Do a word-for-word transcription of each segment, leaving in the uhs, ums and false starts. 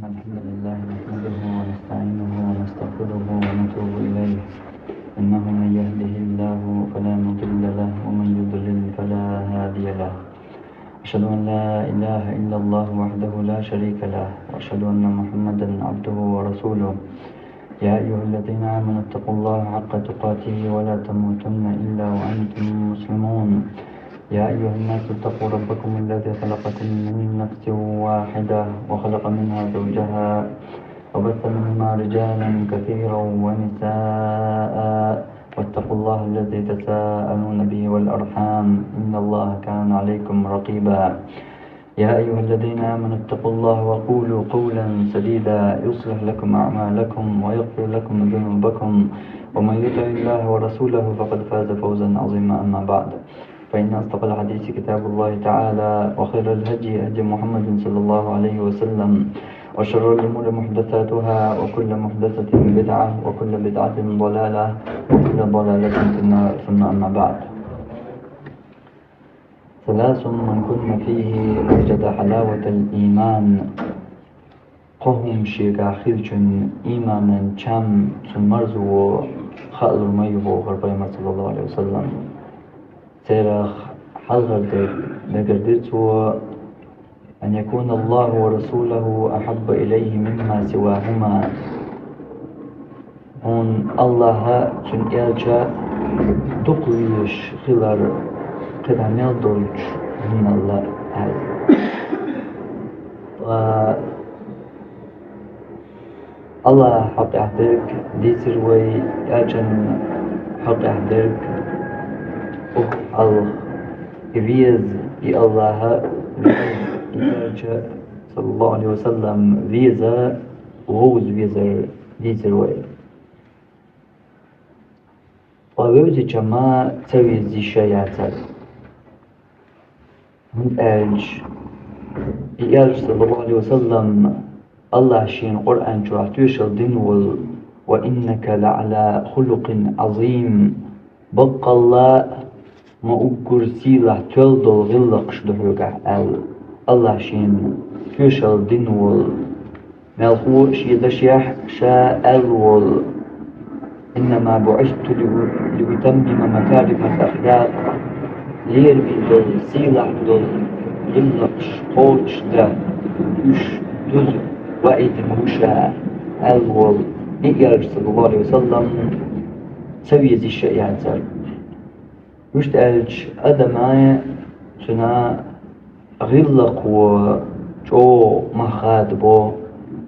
الحمد لله نحمده ونستعينه ونستغفره ونتوب إليه. إنه من يهده الله فلا مضل له ومن يضلل فلا هادي له. أشهد أن لا إله إلا الله وحده لا شريك له، وأشهد أن محمدا عبده ورسوله. يا أيها الذين آمنوا اتقوا الله حق تقاته ولا تموتن إلا وأنتم مسلمون. يا أيها الناس اتقوا ربكم الذي خلقكم من نفس واحدة وخلق منها زوجها وبث منهما رجالا كثيرا ونساء واتقوا الله الذي تساءلون به والأرحام إن الله كان عليكم رقيبا. يا أيها الذين آمنوا اتقوا الله وقولوا قولا سديدا يصلح لكم أعمالكم ويغفر لكم ذنوبكم ومن يطع الله ورسوله فقد فاز فوزا عظيما. أما بعد، فإن أصدق الحديث كتاب الله تعالى، وخير الهدي هدي محمد صلى الله عليه وسلم، وشر الأمور محدثاتها، وكل محدثة بدعة، وكل بدعة ضلالة، وكل ضلالة في النار. ثم أما بعد. ثلاث من كن فيه وجد حلاوة الإيمان. Кхо хӀума шегахь хилчун иманан чам цун марзо хаалур ма ю бохура пайхамар, саллаллаху Ӏалайхи ва саллам. Церах хьалхара дерг дагардира цо: أن يكون الله ورسوله أحب إليه مما سواهما. Хьуна АллахӀа, цуьнан элча дукха везаш хилар кхидӀа мел долчу хӀуманал аьлла. Ткъа АллахӀан хьокъехь дерг дийцира вай, элчан хьокъехь дерг, ух, хьалха и веза, и АллахӀа веза, и элча, саллаллаху Ӏалайхи ва саллам, веза, вовза везар дийцира вай. Ткъа вевзича ма ца веза йиш а яцара. ХӀунда аьлча и элча, саллаллаху Ӏалайхи ва саллам, АллахӀа шена Къуръан чохь тоьшалла дина волу: «وإنك لعلى خلق عظيم», баккъалла а ма уггар сийлахь тоьлла долу гӀиллакхаш ду хьоьгахь аьлла, АллахӀа шена тоьшалла дина волу. Мелхо шен дашехь ша аьлла волу: «إنما بعثت لأتمم مكارم الأخلاق». Лераме долу, сийлахь долу гӀиллакхаш кхочушдан, уьш дуза ваийтина ву ша аьлла волу и элча, саллаллаху Ӏалайхи ва саллам, ца веза йиш а яцара. Вуьшта аьлча, адама цуьнан гӀиллакхо чӀогӀа мах хадабо,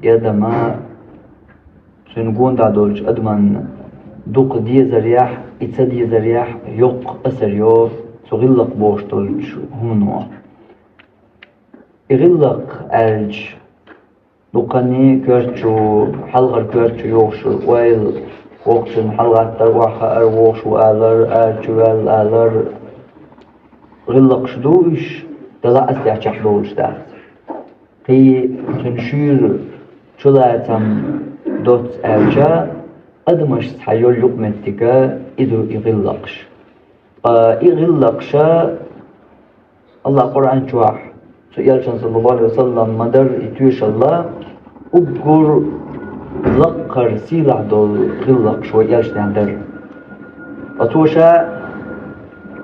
и адама цуьнан гонах долчу адаман дукха дезарехь, и ца дезарехь йоккха асар йо цу гӀиллакх бохуш долчу хӀумано. И гӀиллакх аьлча, дуккханний коьрта чу, хьалхара коьрта чу йогӀуш йолу ойла, воккхачун хьалагӀаттар, охьахаар, вогӀуш ву алар, ара чу ваьлла алар, гӀиллакхаш ду уьш, делахь а аса тӀехь чекхдолуш дац. Кхин цуьнан шуьйра чулацам доцца аьлча, адамашца хьан йолу юкъаметтиг а и ду и гӀиллакхаш. Ткъа и гӀиллакхаш а АллахӀа Къуръан чохь цу элчан, саллаллаху Ӏалайхи ва саллам, ма-дарра и тоьшалла, уггар лаккхара сийлахь долу гӀиллакхаш вай элчанехь дара. Ткъа цо ша,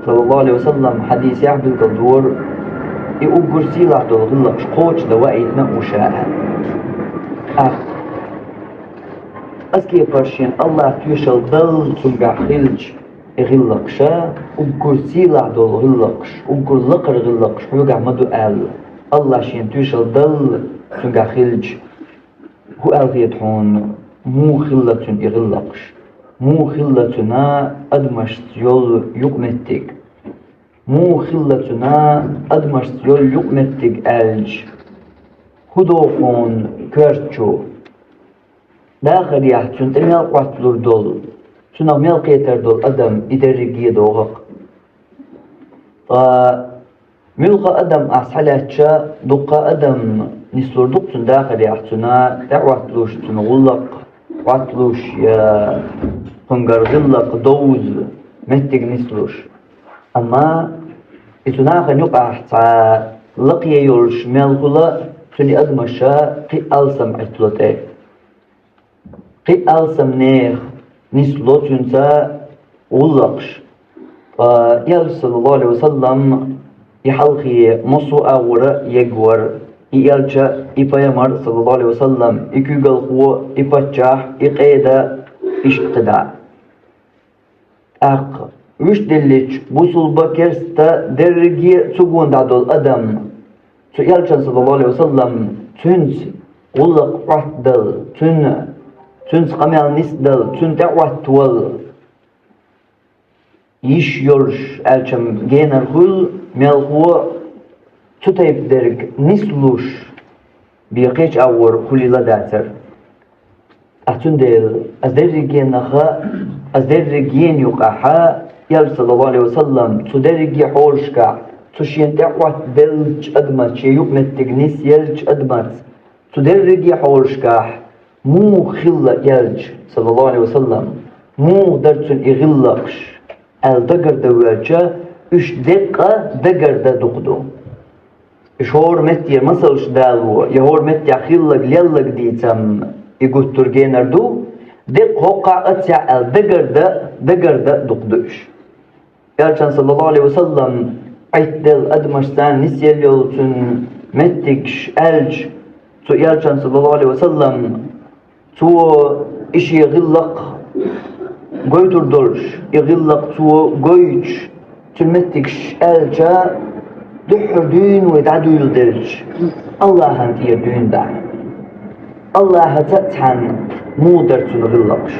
саллаллаху Ӏалайхи ва саллам, хьадисехь билгалдора, и уггар сийлахь долу гӀиллакхаш кхочушдан ваийтина а ву ша аьлла. ТӀаккха аса кепара шена АллахӀа тоьшалла далла цуьнгахь хилча, и гӀиллакхаш а, уггар сийлахь долу гӀиллакхаш, уггар лакхара гӀиллакхаш хьоьгахь ма ду аьлла, АллахӀа шена тоьшалла далла цуьнгахь хилча, хӀун аьлла хета хьуна, муха хилла цуьнан и гӀиллакхаш? Муха хилла цуьнан адамашца йолу юкъаметтиг? Муха хилла цуьнан адамашца йолу юкъаметтиг аьлча, хӀун догӀу хьуна коьрта чу? Дахарехь цунна тӀе мел къотталур долу, цунах мел кхетар долу адам и дерриге а догӀу-кх. Ткъа муьлхха адам ахь схьалаьцча, дуккха адам нислур ду-кх цунна дахарехь, цунна тӀеӀотталуш, цунна гӀуллакх Ӏотталуш я цуьнгара гӀиллакх довза меттиг нислуш. Амма и цу нахана юкъахь цхьа лакхе йолуш мел хуьлу, Цуьнан адамаша кхин а алсам Ӏиттало тӀе. Кхин а алсам нехан нисло цуьнца гӀуллакхаш. Ткъа Элча, саллаллаху Ӏалайхи ва саллам, и хьалхе массо а агӀора егвар, и Элча, и пайхамар, саллаллаху Ӏалайхи ва саллам, и куьйгалхо, и паччахь, и къеда, иштта кхидӀа. ТӀаккха вуьшта деллачу бусулба, керста дерриге а цу гонахь долу адам, цу Элчан, саллаллаху Ӏалайхи ва саллам, цуьнца гӀуллакх Ӏоттадала, цуьнан, цуьнца къамел нисдала, цуьнан тӀе Ӏоттавала йиш йолуш аьлчам генара хуьлу, мелхо а цу тайпа дерг нислуш бен кхечу агӀор хуьлийла дацара. Ткъа цундела аса дерригенах а, аса дерригенан юкъахь а, Элча, саллаллаху Ӏалайхи ва саллам, цу дерриге хьолашкахь, цу шена тӀе Ӏоттабеллачу адамаца, шен юкъаметтиг нисъеллачу адамаца, цу дерриге хьолашкахь муха хилла Элча, саллаллаху Ӏалайхи ва саллам, муха дара цуьнан и гӀиллакхаш аьлла дагардан воьлча, уьш деккъа дагардан дукха ду. Уьш хӀора меттера масалш дало, я хӀора меттехь хилларг лелларг дийцам и гуттар а генар ду, деккъа хӀокхахь а, оццехь аьлла дагардан, дагардан дукха ду уьш. Элчан, саллаллаху Ӏалайхи ва саллам, Ӏиттаделла адамашца, нисъелла йолу цуьнан меттигаш аьлча, цу Элчан, саллаллаху Ӏалайхи ва саллам, цо и шен гӀиллакх гойтур долуш, и гӀиллакх цо гойтуш, цуьнан меттигаш аьлча, дуьххьара дуьйна вай дӀадуьйладелча, Аллахьан тӀера дуьйна дахьа. Аллахьаца а цхьаьна муха дара цуьнан гӀиллакхаш?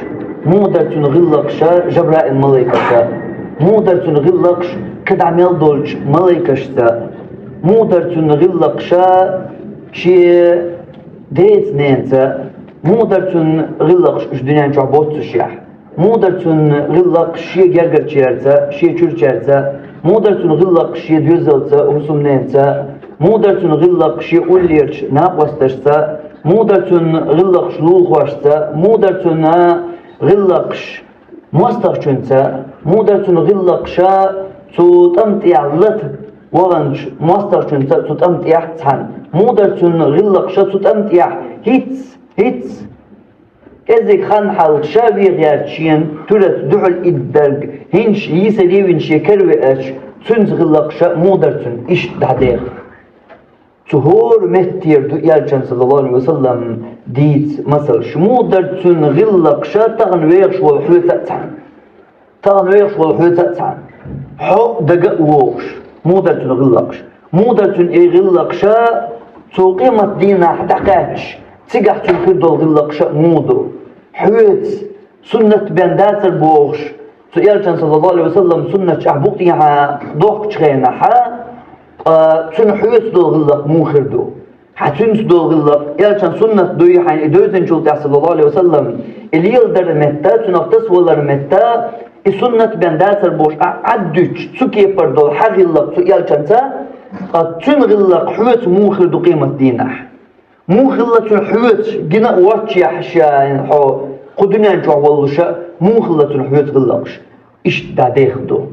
Муха дара цуьнан гӀиллакхаш Жабраил-малайкаца? Муха дара цуьнан гӀиллакхаш кхидӀа мел долчу малайкашца? Муха дара цуьнан гӀиллакхаш шен деца-ненаца? Муха дара цуьнан гӀиллакхаш уьш дуьнен чохь боццушехь? Муха дара цуьнан гӀиллакхаш шен гергарчаьрца, шен чуьрачаьрца? Муха дара цуьнан гӀиллакхаш шен доьзалца, хӀусамненаца? Муха дара цуьнан гӀиллакхаш шен уллерчу накъосташца? Муха дара цуьнан гӀиллакхаш лулахошца? Муха дара цуьнан гӀиллакхаш мостагӀчуьнца? Муха дара цуьнан гӀиллакхаш цу тӀам тӀехь лата ваханчу мостагӀчуьнца, цу тӀам тӀехь цхьаьна? Муха дара цуьнан гӀиллакхаш цу тӀам тӀехь хӀинцца, хӀинцца кӀеззиг хан хьалха ша вен гӀерташ шена туьраца дуьхьал иддарг, хӀинца йийсаре а вина шен кара веача, цуьнца гӀиллакхаш муха дара цуьнан иштта дӀадеха? Цу хӀора меттера ду Элчан, саллаллаху Ӏалайхи ва саллам, дийца масалш. Муха дара цуьнан гӀиллакхаш тахана вехаш волу хьоьца а цхьаьна? Тахана вехаш волу хьоьца а цхьаьна? Хьо дага а вогӀуш, муха дара цуьнан гӀиллакхаш? Муха дара цуьнан и гӀиллакхаш цу къематдийнахь дӀакхаьчча, цигахь цуьнан хир долу гӀиллакхаш муха ду? Хьоьца суннат бен дацара бохуш, цу Элчан, саллаллаху Ӏалайхи ва саллам, суннатчохь букъ тӀехьа дохкучу хенахь, ткъа цуьнан хьоьца долу гӀиллакх муха хир ду? Хьан цуьнца долу гӀиллакх Элчан суннат дуй, хьайна и девзинчул тӀаьхьа, саллаллаху Ӏалайхи ва саллам, и леладар метта, цунах тасавалар метта, и суннат бен дацара бохуш, ахь Ӏад дуьтуш, цу кепара долу хьан гӀиллакх цу Элчанца, ткъа цуьнан гӀиллакх хьоьца муха хир ду къематдийнахь? Муха хилла цуьнан хьоьца, гина а воццушехь ша хьо кху дуьнен чохь воллуш а, муха хилла цуьнан хьоьца гӀиллакхаш? Иштта дӀадеха ду.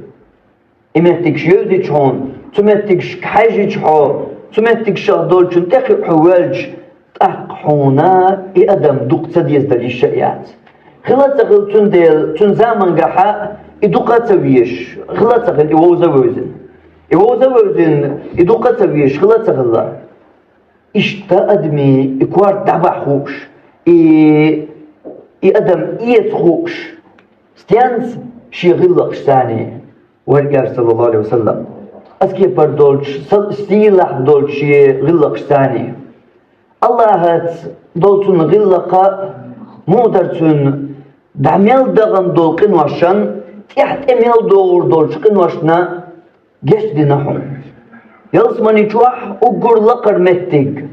И меттигаш евзича хьуна, цу меттигашка хьаьжча хьо, цу меттигашах долчун тӀекхиа хьо воьлча, тӀаккха хьуна и адам дукха ца дезадала йиш а яц. Хила а ца хилла цундела, цуьнан заманчохь и дукха а ца везаш, хила а ца хилла и вовза а вевзина. И вовза а вевзина, и дукха а ца везаш, хила а ца хилла. Иштта адамийн и корта дӀабахьа хууш, и, и адам эца хууш, стенца? Шен гӀиллакхашцаний, вай Элча, саллаллаху Ӏалайхи ва саллам, оцу кепара долчу, са-, сийлахь долчу шен гӀиллакхашцаний. Аллахьаца долу цуьнан гӀиллакх муха дара цуьнан? ДӀа мел дахана долу къиношна тӀехь тӀе мел догӀур долчу къиношна гечдина хьуна. Ялсамани чохь уггар лакхара меттиг,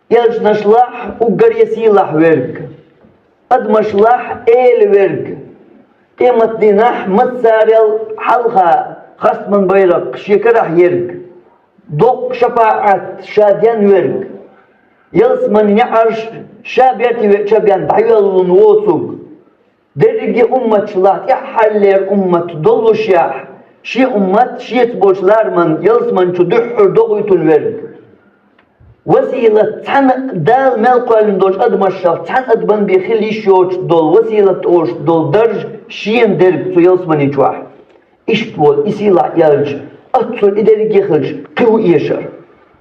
элчанашлахь уггаре сийлахь верг, адамашлахь эла верг, къематдийнахь массарел хьалха хастаман байракх шен карахь ерг, доккха шапаӀат ша ден верг, ялсаман неӀарш ша бертахь веача бен дӀайоьллун воцург, дерриге умматашлахь тӀаьххьарлера уммат доллушехь, шен уммат шеца болчу лараман ялсамани чу дуьххьара дохуьйтун верг. Василат цхьана, Дала мел кхоьллина долчу адамашах цхьана адаман бен хила йиш йоцуш долу василат олуш долу дарж шена дерг цу ялсамани чохь. Иштта волу и сийлахь элча, оццул и дерриге хилча, кхин хӀун эшар?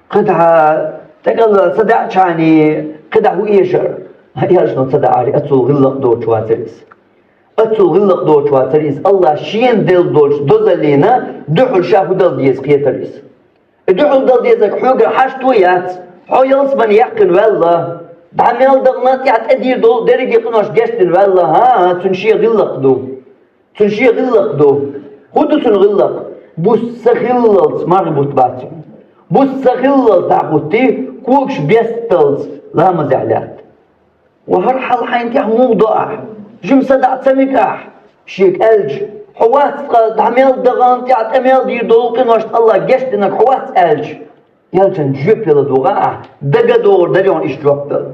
КхидӀа тӀекӀалла ца даьӀчхьана, кхидӀа хӀун эшар? Элчано ца даьӀара, оццул гӀиллакх доцуш вацара иза. Оццул гӀиллакх доцуш вацара иза, АллахӀа шена делла долчу дозаллина дуьхьал ша хӀун дала деза кхетара иза. И дуьхьал дала дезарг хьоьгара хьашто яц. Хьо ялсамани яьккхина ваьлла. ДӀа мел дахана тӀехь тӀедийр долу дерриге къинош гечдина ваьлла. ХӀан-хӀа, цуьнан шен гӀиллакх ду. Цуьнан шен гӀиллакх ду. ХӀун ду цуьнан гӀиллакх? Бус ца хиллалц марха бутт бац хьуна. Бус ца хиллалц дӀахӀуттий, когаш бесталц ламазехь лаьтта. Ва хӀара хьал хьайна тӀехь муха до ахь? Жима садаӀа ца мега ахь? Шега аьлча, хьо вац ткъа дӀа мел дахана тӀехь тӀе мел дийр долу къиношна АллахӀа гечдинарг, хьо вац аьлча, элчан жоьпе ладугӀа ахь, дага а догӀур дара хьуна иштта жоп дала.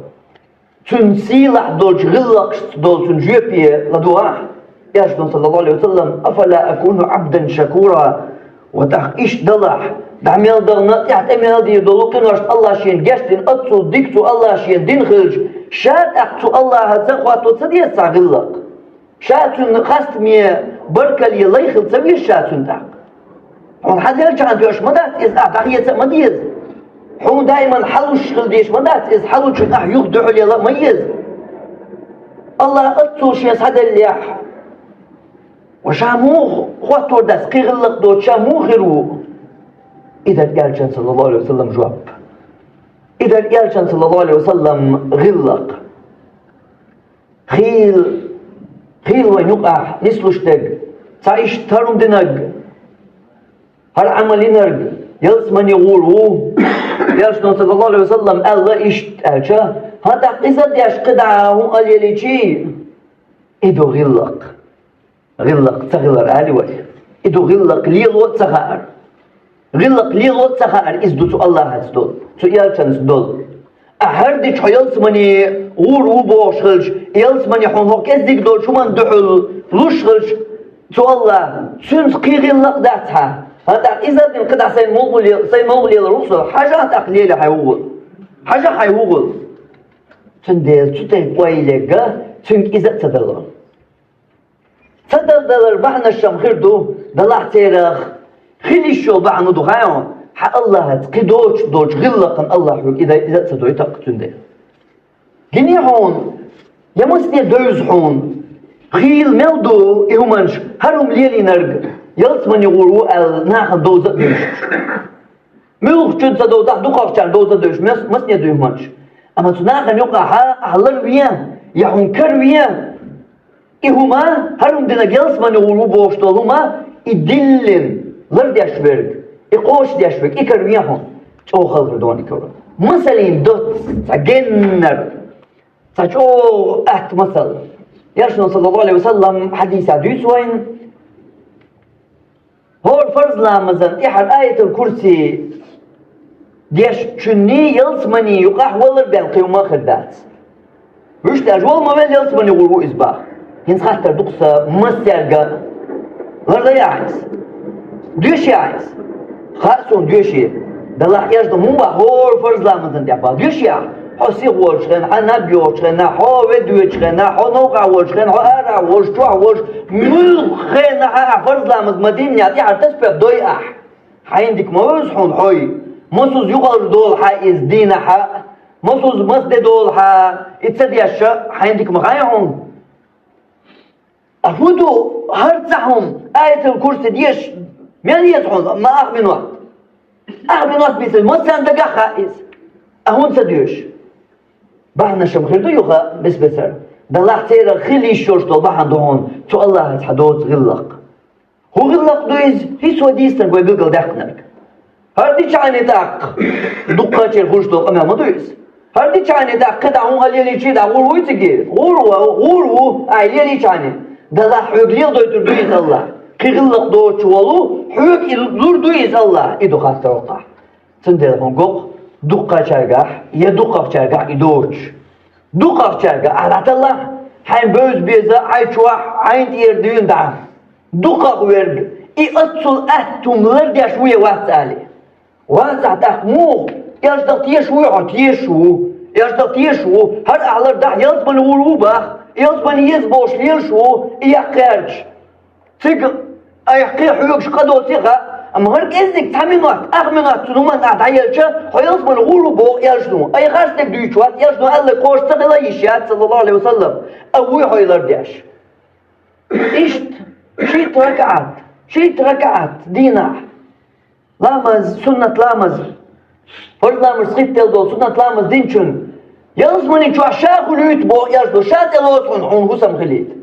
Цуьнан сийлахь долчу гӀиллакхашца долу цуьнан жоьпе ладугӀа ахь. Элчано, саллаллаху Ӏалайхи ва саллам: «Афала акуну Ӏабдан шакура?» Ва тӀаккха иштта далахь, дӀа мел дахана тӀехь тӀе мел дийр долу къиношна АллахӀа шена гечдина, оццул дика цу АллахӀа шена дина хилча, ша тӀаккха цу АллахӀаца хӀотто ца деза цхьа гӀиллакх? Ша цуьнан хастаме, баркалле лай хила ца веза ша цуьнан тӀаккха? Хьуна хьан делчхьана тоьаш ма дац иза, ахь дӀахеца а ма деза. Хьуна даиман хьалуш хила дезаш ма дац иза, хьалучун ахь юха дуьхьал яла а ма еза. АллахӀа оццул шен схьаделлехь, ва ша муха хӀоттор дац, кхин гӀиллакх доцуш ша муха хир ву? И дара элчан, саллаллаху Ӏалайхи ва саллам, жоп. И дара элчан, саллаллаху Ӏалайхи ва саллам, гӀиллакх. Хийла, хийла вайн юкъахь нислуш дерг, цхьа иштта хӀара хӀума динарг, хӀара Ӏамал йинарг ялсамане гӀур ву. Элчано, саллаллаху Ӏалайхи ва саллам, аьлла иштта аьлча, хӀан тӀаккха иза деш кхидӀа хӀун а лелийчий? И ду гӀиллакх. ГӀиллакх ца хилар али вай. И ду гӀиллакх лело а ца хаар. ГӀиллакх лело а ца хаар, иза ду цу АллахӀаца долу, цу элчанца долу. Ахь хӀара дича хьо ялсамане гӀур ву бохуш хилча, ялсамане хьуна хӀокху кӀеззиг долчу хӀуманна дуьхьал луш хилча, цу АллахӀа, цуьнца кхин гӀиллакх дац хьан? ХӀан тӀаккха иза а дина кхидӀа сайна муха ле-, сайна муха лелар ву со? Хьажахьа тӀаккха лелий хьайн вугӀал. Хьажахьа хьайн вугӀал. Цундела цу тайпа ойла ерг, цуьнга иза а ца дало. Ца далдалар бахьанаш-м хир ду, далахь церах хила йиш йолу бахьана ду хьайна, хьан АллахӀаца кхин доцуш долчу гӀиллакхан АллахӀа хьоьга иза, иза а ца дойту-кх цундела. Гиний хьуна, я масане девза хьуна, хийла мел ду и хӀуманаш, хӀара хӀума лелийнарг ялсамане гӀур ву аьлла, нахана довза а девзаш. Муьлххачунна ца довзахь, дукхахчарна довза а девзаш, мас-, масане ду и хӀуманаш. Амма цу нахана юкъахь ахь ларвен, я хьуна каравен, и хӀума, хӀара хӀума динарг ялсамане гӀур ву бохуш долу хӀума, и диллина лардеш верг, и кхочушдеш верг, и каравен хьуна, чӀогӀа хала хир ду хьуна и карор. Масална доцца цхьа геннара, цхьа чӀогӀа атта масал. Элчано, саллаллаху Ӏалайхи ва саллам, хьадисехь дуьйцу вайна: хӀора фарз ламазан тӀехьара Аятал-Курси дешначунний ялсамани юкъахь валар бен кхин хӀума а хир дац. Вуьшта аьлча, вала ма велла, ялсамани гӀур ву иза боху. ХӀинца хаттар ду-кх сан массаьрга: лардай ахь иза? Доьший ахь иза? Хаьа суна, доьший. Далахь, элчано хӀун боху хӀора фарз ламазан тӀехь боху? Доьший ахь? Хьо сиха волчу хенахь, хьан наб йоцучу хенахь, хьо ведда воьдучу хенахь, хьо новкъахь волчу хенахь, хьо арахь волуш, чохь волуш, муьлхха хенахь а ахь фарз ламаз ма диннехь, тӀаьхьара тасбихь дой ахь. Хьайна дика ма вевза хьуна хьо? Масазза юкъалуш долу хьан иза дийнахь а? Масазза маса де долу хьан и ца деш а? Хьайна дика ма хаьа хьуна? А хӀун ду хӀара цхьа хӀума, Аятал-Курси деша, мел еза хьуна, ма ах минот? Ах минот бийцина, массарна дагахь хаьа иза. А хӀунда ца доьшу? Бахьанаш-м хир ду юха бес-бесара. Далахь, церан хила йиш йолуш долу бахьана ду хьуна, цу АллахӀаца хьан доцу гӀиллакх. ХӀун гӀиллакх ду иза? ХӀинца вай дийцинарг, вай билгалдаьккхинарг. ХӀара дичхьана тӀаккха дуккхачеран хуьлуш долу къамел ма ду иза. ХӀара дичхьана тӀаккха кхидӀа хӀун а лелийчий, дӀа гӀур вуй цига? ГӀур ву, гӀур ву, ай, лелийчхьана. Далахь, хьоьга леладойтур ду иза АллахӀа. Кхин гӀиллакх доцуш волу, хьоьга и лур ду иза АллахӀа. И ду хаттар хӀокхахь. Цундела хьуна го-кх дуккхачаьргахь я дукхахчаьргахь и доцуш. Дукхахчаьрга ахь дӀаталахь, хьайн бевза-беза, хьайн чохь, хьайна тӀера дуьйна дӀа. Дукхах верг, и оццул атта хӀума лардеш ву я вац али. Вацахь тӀаккха муха Элчанах тешаш вуй хьо? Тешаш ву. Элчанах тешаш ву. ХӀара ахьа лардахь, ялсмале гӀур ву бах. Ялсмале еза бохуш лелаш ву, и яккхаьрча. Цига айхьа кхин хьоьгуш къа доций хаьа, амма хӀара кӀеззиг цхьа минот, ах минот цу хӀуманна ахь дӀаелча, хьо ялсмале гӀур ву боху Элчано. Айхьа хӀара стаг дуьйцуш вац, Элчано аьлларг кхочуш ца хила йиш яц, саллаллаху Ӏалайхи ва саллам. А вуй хьо и лардеш? Иштта шийтта ракаӀат, шийтта ракаӀат дийнахь. Ламаз, суннат ламаз. Фарз ламаз хӀиттал долу суннат ламаз динчун. Ялсмалин чохь ша хуьлуьйту боху Элчано, ша тӀелоцу хьуна, хьуна хӀусам хилийта.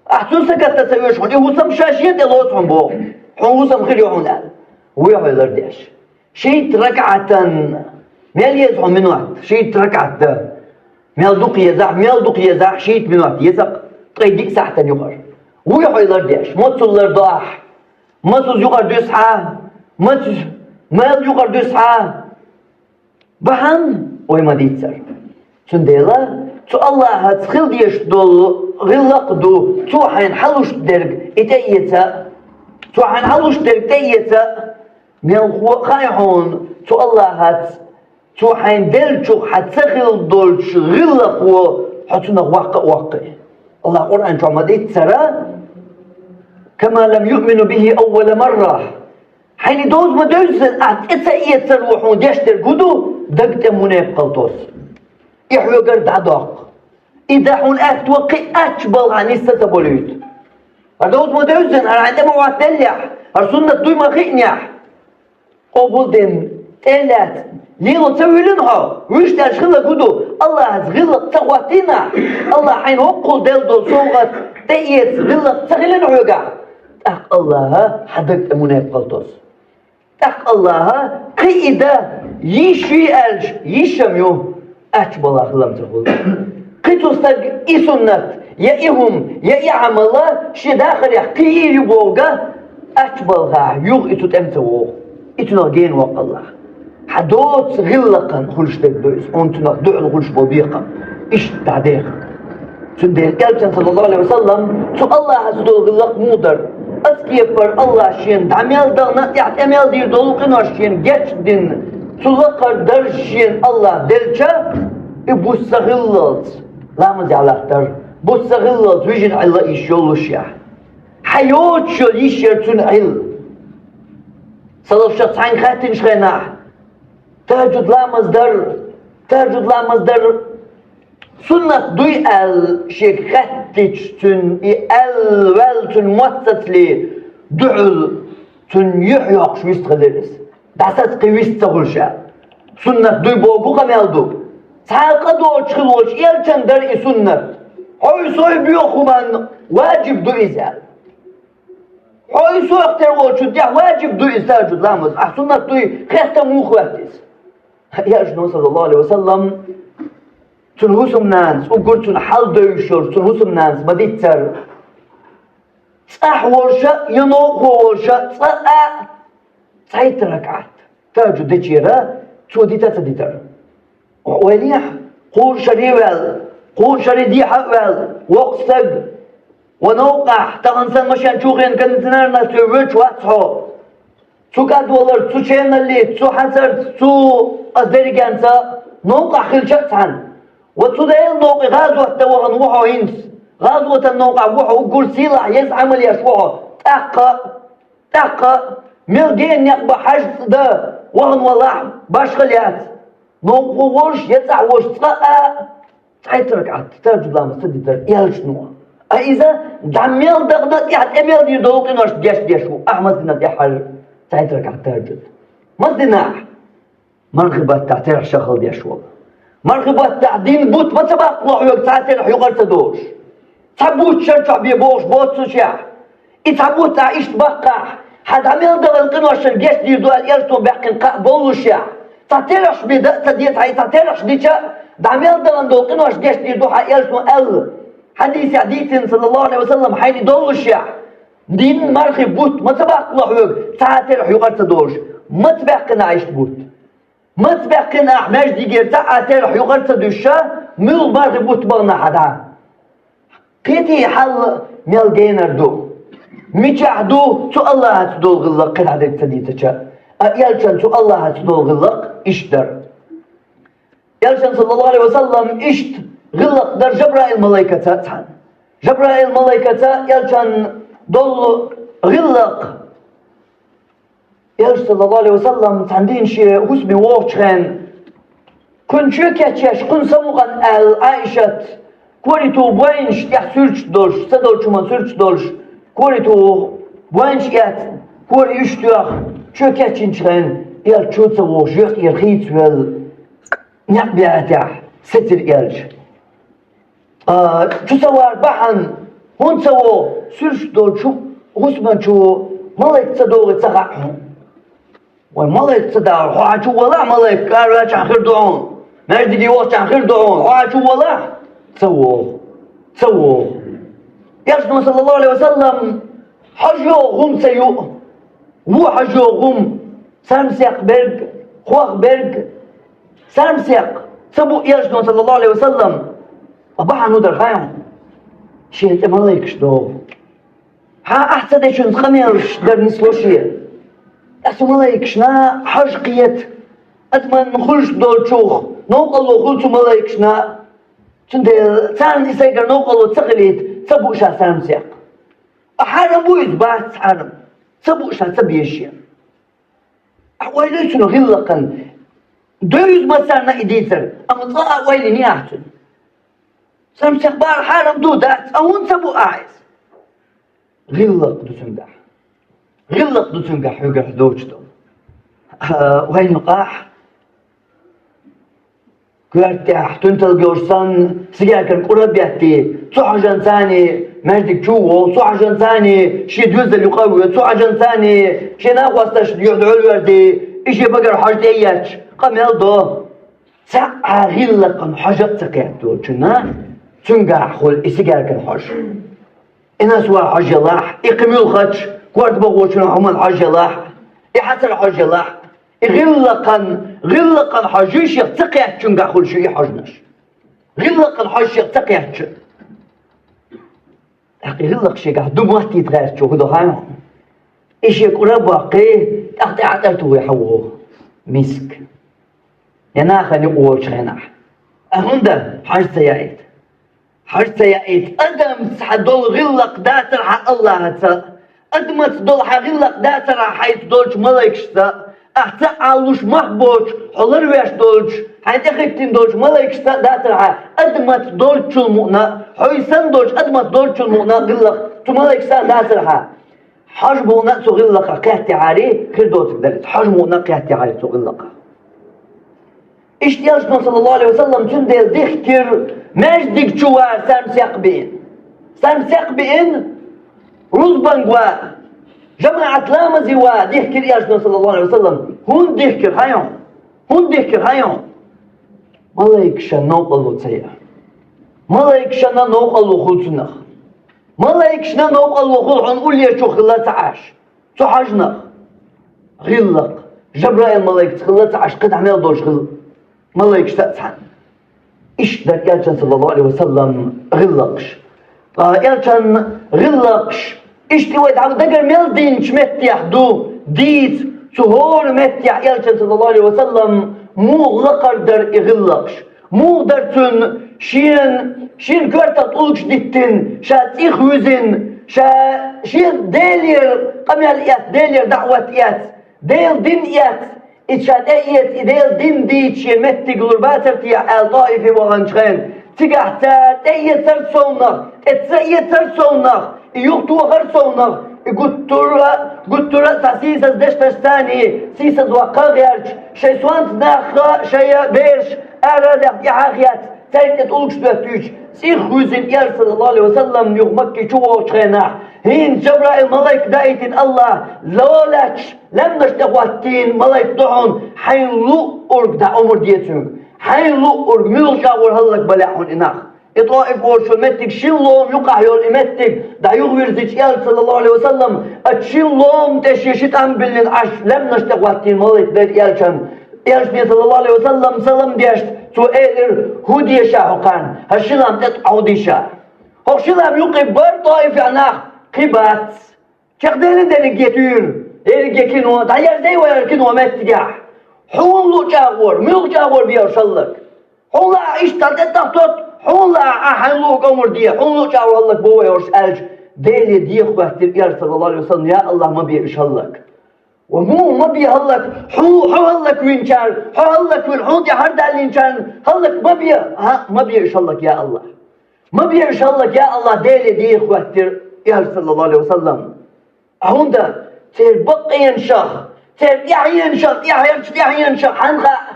Ахь цу сакатта ца оьшу хьуна, и хӀусам ша шен тӀелоцу хьуна боху, хьуна хӀусам хир ю хьуна аьлла. Вуй хьо и лардеш? Шийтта ракаӀатан. Мел еза хьуна минот? Шийтта ракаӀат дан. Мел дукха езахь, мел дукха езахь, шийтта минот еза-кх, ткъе диъ сахьтана юкъара. Вуй хьо и лардеш? Мацул лардо ахь? Мацул юкъара дуьсу хьан? Мац-, мел юкъара дуьсу хьан? Бахьана вай ма-дийццара. Цундела цу Аллахьаца хила дезаш долу гӀиллакх а ду, цо хьайна хьалуш дерг и тӀеэца а, цо хьайна хьалуш дерг тӀеэца а, мелхо а хаьа хьуна, цу Аллахьаца, цо хьайна деллачух хьан ца хила долчу гӀиллакхо хьо цунах ваккха а воккху. Аллахьа Къуръан чохь ма-дийццара: «Кама лам юъмину бихи аввала марра». Хьайна и доза ма-девззина, ахь тӀе ца эцар ву хьуна деш дерг хӀун ду, даг тӀе мунепакъал тосу. И хьоьгара дӀадоккху. И дан хьуна аьтто кхин а ачча балхахь нисса ца болуьйту. ХӀара доза ма-девззина, хӀара хьайн тӀе ма-хӀоттаделлехь, хӀара суннат дуй ма-хиънехь, къобалдина, тӀе а лаьцна, лело ца вуьйлина хьо, вуьйш даьлча хилларг хӀун ду, Аллахьаца гӀиллакх ца хӀоттийна ахь, Аллахьа хьайна хӀоккхул делла долу совгӀат тӀеэца гӀиллакх ца хилина хьоьгахь, тӀаккха Аллахьа хьан даг тӀе мунепакъал тосу. ТӀаккха Аллахьа кхин а и дан йиш юй аьлча, йиш-м ю, ачча балхахь хила-м ца хуьлу. Кхин цу стага и суннат, я и хӀума, я и Ӏамал шен дахарехь кхин а ю бохург, ачча балхахь юха и цу тӀе ма ца вогӀу. И цунах гена воккху Аллахь. Хьан доцу гӀиллакхан хуьлуш дерг ду иза, хьуна цунах дуьхьал хуьлуш болу бекхам. Иштта дӀадеха. Цундела Элчан, саллаллаху Ӏалайхи ва саллам, цу Аллахьаца долу гӀиллакх муха дара? Аса кепара Аллахьа шена дӀа мел дахана а, тӀехь тӀе мел дийр долу къинош шена гечдина, цу лакхара дарж шена Аллахьа делча, и буса хиллалц ламазехь латтара, буса хиллалц вижина Ӏилла йиш йоллушехь. Хьан йоцуш йолу йиш яра цуьнан Ӏилла. Салафаша цхьаьнга хаьттинчу хенахь, тахӀажуд ламаз дар, тахӀажуд ламаз дар суннат дуй аьлла шега хаьттича, цуьнан и аьлла ваьлла цуьнан мотт сацале, дуьхьал цуьнан юьхь йоккхуш вистхилира иза. ДӀасаца кхин вист ца хуьлуш аьлла. Суннат дуй бохург къамел ду. Цхьа а къа доцуш хила волчу Элчан дара и суннат. Хьо и сой боьха хӀуманна ваджиб ду иза аьлла. Хьо и сох тера волчун тӀехь ваджиб ду иза тахӀажуд ламаз. Ахь суннат дуй хеттам муха хӀоьтту иза? Элчано, саллаллаху Ӏалайхи ва саллам, цуьнан хӀусамнанас, уггар цуьнан хьал девзаш йолчу цуьнан хӀусамнанас ма-дийццара, цӀахь волуша а, я новкъахо волуша а, цкъа а цхьайтта ракаӀат тахӀажуд дечера цо дита а ца дитара. Ойла ехьа, кхузткъа шаре а ваьлла, кхузткъа шаре дехьа а ваьлла, воккха стаг, ва новкъахь, тахана санна машен чу хиъна кондиционерна цо воьдуш вац хьо. Цу кӀадваларца, цу ченаллица, цу хьацарца, цу ас дерригенца новкъахь хилча а цхьаьна. Ва цу Делан новкъе гӀазот дан вахана ву хьо хӀинца. ГӀазотан новкъахь ву хьо, уггар сийлахь еза Ӏамал еш ву хьо. ТӀаккха, тӀаккха, мел гена некъ бан хьаьжцӀа дан вахана валахь, башхалла яц. Новкъахо волуш, я цӀахь волуш, цкъа а цхьайтта ракаӀат тахӀажуд ламаз ца дитара Элчано. А иза дӀа мел дахана а, тӀехь тӀе мел дийр долу къиношна гечдеш ву. Ахь маса дина тӀехь хьажа цхьайтта ракаӀат тахӀажуд? Маса дина ахь? Мархи баттахь терахь ша хала деш волу. Мархи баттахь дина бутт ма ца баккхало хьоьга цхьа а терахь юкъара ца долуш. Цхьа бутт шар чохь бе бохуш боццушехь. И цхьа бутт ахь иштта баккхахь, хьан дӀа мел дахана къиношна гечдийр ду аьлла Элчано баьккхина кхаъ боллушехь. Цхьа терахьаш бен дан а ца деза хьан, и цхьа терахьаш дича а, дӀа мел дахана долу къиношна гечдийр ду хьан Элчано аьлла. Хьадисехь дийцина, саллаллаху Ӏалайхи ва саллам, хьайна и доллушехь. Дина мархи бутт ма ца баккхало хьоьга цхьа а терахь юкъара ца долуш. Маца баьккхина ахь иштта бутт? Маца баьккхина ахь маьждигера цхьа а терахь юкъара ца дуьсуш, муьлха мархи бутт бахана хьан дӀа? Кхетий хьал мел генар ду? Мичахь ду цу Аллахьаца долу гӀиллакх кхидӀа дерг ца дийцича? А Элчан цу Аллахьаца долу гӀиллакх Иштта дар. Элчан, саллаллаху Ӏалайхи ва саллам, иштта гӀиллакх дар Жабраил малайкаца цхьана. Жабраил малайкаца элчан долу гӀиллакх. Элча, саллаллаху Ӏалайхи ва саллам, цхьана дийнахь шен хӀусаме вогӀучу хенахь, кхунна чоь кечъеш, кхунна самукъана аьлла, Ӏаишат, кори туху бойнаш тӀехь суьрташ долуш, ца долчу хӀуман суьрташ долуш, кори туху бойнаш эцна, кори уьш тоьхна, чоь кечйинчу хенахь, элча чу ца вогӀуш, жоьхкера хийцавелла, некъ беӀатехь сецира элча. Ткъа чу ца вар бахьана, хӀунда ца вогӀу, суьрташ долчу хӀусаман чу малайк ца догӀий ца хаьа хьуна. Вай малайк ца догӀу, хьо хьан чу валахь, малайк, кӀара ваьлчахьана хир ду хьуна, маьждиге вахчахьана хир ду хьуна, хьо хьан чу валахь, ца вогӀу, ца вогӀу. Элчано, саллаллаху Ӏалайхи ва саллам, хьожа йогӀу хӀума ца ю, вон хьожа йогӀу хӀума, сармсекх берг, хох берг, сармсекх ца бу Элчано, саллаллаху Ӏалайхи ва саллам, ткъа бахьана хӀун дара хаьий хьуна? Шена тӀе малайкаш догӀу. Хьан ахь ца дечуьнца къамелаш дар нисло шен. Ткъа цу малайкашна хьожа кхета, адамна хуьлуш долчух новкъарло хуьлу цу малайкашна, цундела царна и сайгара новкъарло ца хилийта, ца бу ша сармсекх. Ткъа хьарам бу иза, бац хьарам, ца бу ша, ца беза шена. Ахь ойла йой цуьнан гӀиллакхана? Девза массарна и дийцар, амма цкъа а ойла йиний ахь цуьнан? Сармсекх бахар хьарам ду, дац, ткъа хӀунда ца бу ахь иза? ГӀиллакх ду цуьнгахь. ГӀиллакх ду цуьнгахь хьоьгара доцуш долу. А, вайн юкъахь коьрта тӀехь туьнталгаш санна, сигаьркан кӀур а беттий, цу хьожанца маьждиг чу а вогӀу, цу хьожанца шен доьзал юкъа а воь, цу хьожанца шен накъосташна юьхь дӀа а верзий, и шен багара хьожа тӀе а етташ, къамел до. Цхьа а гӀиллакхана хьожа а ца кхетта долчунна, цуьнгахь хуьлу и сигаьркан хьожа. И насван хьожа елахь, и кхин муьлххачу корта бахочун хӀуманна хьожа елахь, и хьацар хьожа елахь, и гӀиллакхан, гӀиллакхан хьожа шех ца кхеттачуьнгахь хуьлуш ю и хьожанаш. ГӀиллакхан хьожа шех ца кхеттачу. ТӀаккха и гӀиллакх шегахь ду моттийта гӀертачо хӀун до хаьий хьуна? И шен кӀур а боккхий, тӀаккха тӀе Ӏа тӀара тухий хьан вогӀу. Миск. Я нахана юкъа волчу хенахь. А хӀунда хьажа ца яийта? Хьажа ца яийта, адамца хьан долу гӀиллакх дацара хьан Аллахьаца, адамца долу хьан гӀиллакх дацара хьан хьайца долчу малайкашца, ахь ца Ӏалуш мах боцуш, хьо ларвеш долчу, хьайн тӀехӀиттина долчу малайкашца дацара хьан, адамца долчул муъна, хьо санна долчу адамца долчул муъна гӀиллакх цу малайкашца дацара хьан. Хьожа муъна цу гӀиллакхах кхеттехьарий, хир доцург дара иза, хьожа муъна кхеттехьарий цу гӀиллакхах. Иштта Элчано, саллаллаху Ӏалайхи ва саллам, цундела дихкира маьждиг чу вар сармсекх биъна. Сармсекх биъна, рузбанга вар, жамаӀат ламазе вар дихкира Элчано, саллаллаху Ӏалайхи ва саллам. ХӀунда дихкира хаьий хьуна? ХӀунда дихкира хаьий хьуна? Малайкашна новкъарло ца яа. Малайкашна новкъарло хуьлу цунах. Малайкашна новкъарло хуьлу хьуна уллечух хилла ца Ӏаш. Цу хьожанах гӀиллакх, Жабраил малайкаца хилла ца Ӏаш, кхидӀа мел долуш хилла малайкашца а цхьаьна. Иштта дара Элчан, саллаллаху Ӏалайхи ва саллам, гӀиллакхаш. Ткъа Элчан гӀиллакхаш, иштта вай дӀа дагара мел динчу меттехь ду дийца, цу хӀора меттехь Элчан, саллаллаху Ӏалайхи ва саллам, муха лакхара дара и гӀиллакхаш. Муха дара цуьнан шен, шен коьртах тӀулгаш диттина, ша цӀих вуьзина, ша шен Делера къамел эцна, Делера даӀват эцна, Делан дин эцна, и ша тӀеэца, и Делан дин дийца шен меттиг лур бацара те аьлла ТӀаифе ваханчу хенахь, цигахь цара тӀеэцара совнах, тӀе ца эцара совнах, и юхатохара совнах, и гуттара а, гуттара а цхьа сийсаз дешнаш царний, сийсаз ваккха а гӀерташ, шайн сонта нахха, шайн бераш ара а даьхна тӀаьхьа а хецна, цаьрга тӀе тӀулгаш доьттуьйтуш, цӀих вуьзина Элча, саллаллаху Ӏалайхи ва саллам, юха Макке чу вогӀучу хенахь, хӀинца Жабраил малайк даийтина Аллахьа, ло лаьтташ, лаьмнаш тӀе хӀоттийна малайк ду хьуна, хьайна луъург дӀа омра де цуьнга, хьайна луъург муьлхачу агӀор хӀаллакбалехь хьуна и нах. И ТӀаиф олучу меттиг шин лома юкъахь йолу и меттиг дӀа юхавирзича Элча, саллаллаху Ӏалайхи ва саллам, оцу шин лома тӀе шен ши тӀам биллина Ӏаш, лаьмнаш тӀе хӀоттийна малайк дара Элчан. Элчане, саллаллаху Ӏалайхи ва саллам, салам деш, цо элира: «ХӀун деша хьо кхарна? ХӀара ши лам тӀе тӀе хьо хӀун деша?» ХӀокху ши лам юккъе бара ТӀаифехь нах, кхин бац. Чекхдели дерриге туьйра, ерриге кино, дӀаерзий вай хӀара кино меттигехь. Хьуна лу чӀагӀор, муьлха чӀагӀор бе хӀорш хӀаллак? Хьуна лаахь иштта тӀе тӀахтот, хьуна лаахь а хьайн лу кӀомар де, хьуна лу чӀагӀор хӀаллак бо вай хӀорш аьлча, Деле деха хӀоьттира, аьлар, саллаллаху Ӏалайхи ва саллам, я АллахӀ, ма бе уьш хӀаллак. Ва муха ма бе хӀаллак? Хьо, хьо хӀаллаквинчарна, хьо хӀаллаквина, хьуна тӀе хьардаьллинчарна хӀаллак ма бе, хӀаъ, ма бе уьш хӀаллак, я АллахӀ. Ма бе уьш хӀаллак, я АллахӀ, Деле деха хӀоьттира, аьлар, саллаллаху Ӏалайхи ва саллам. А хӀунда? Церан бакъонашах, церан тӀаьхьенашах, тӀаьхьарчу тӀаьхьенашах хьанна хаьа,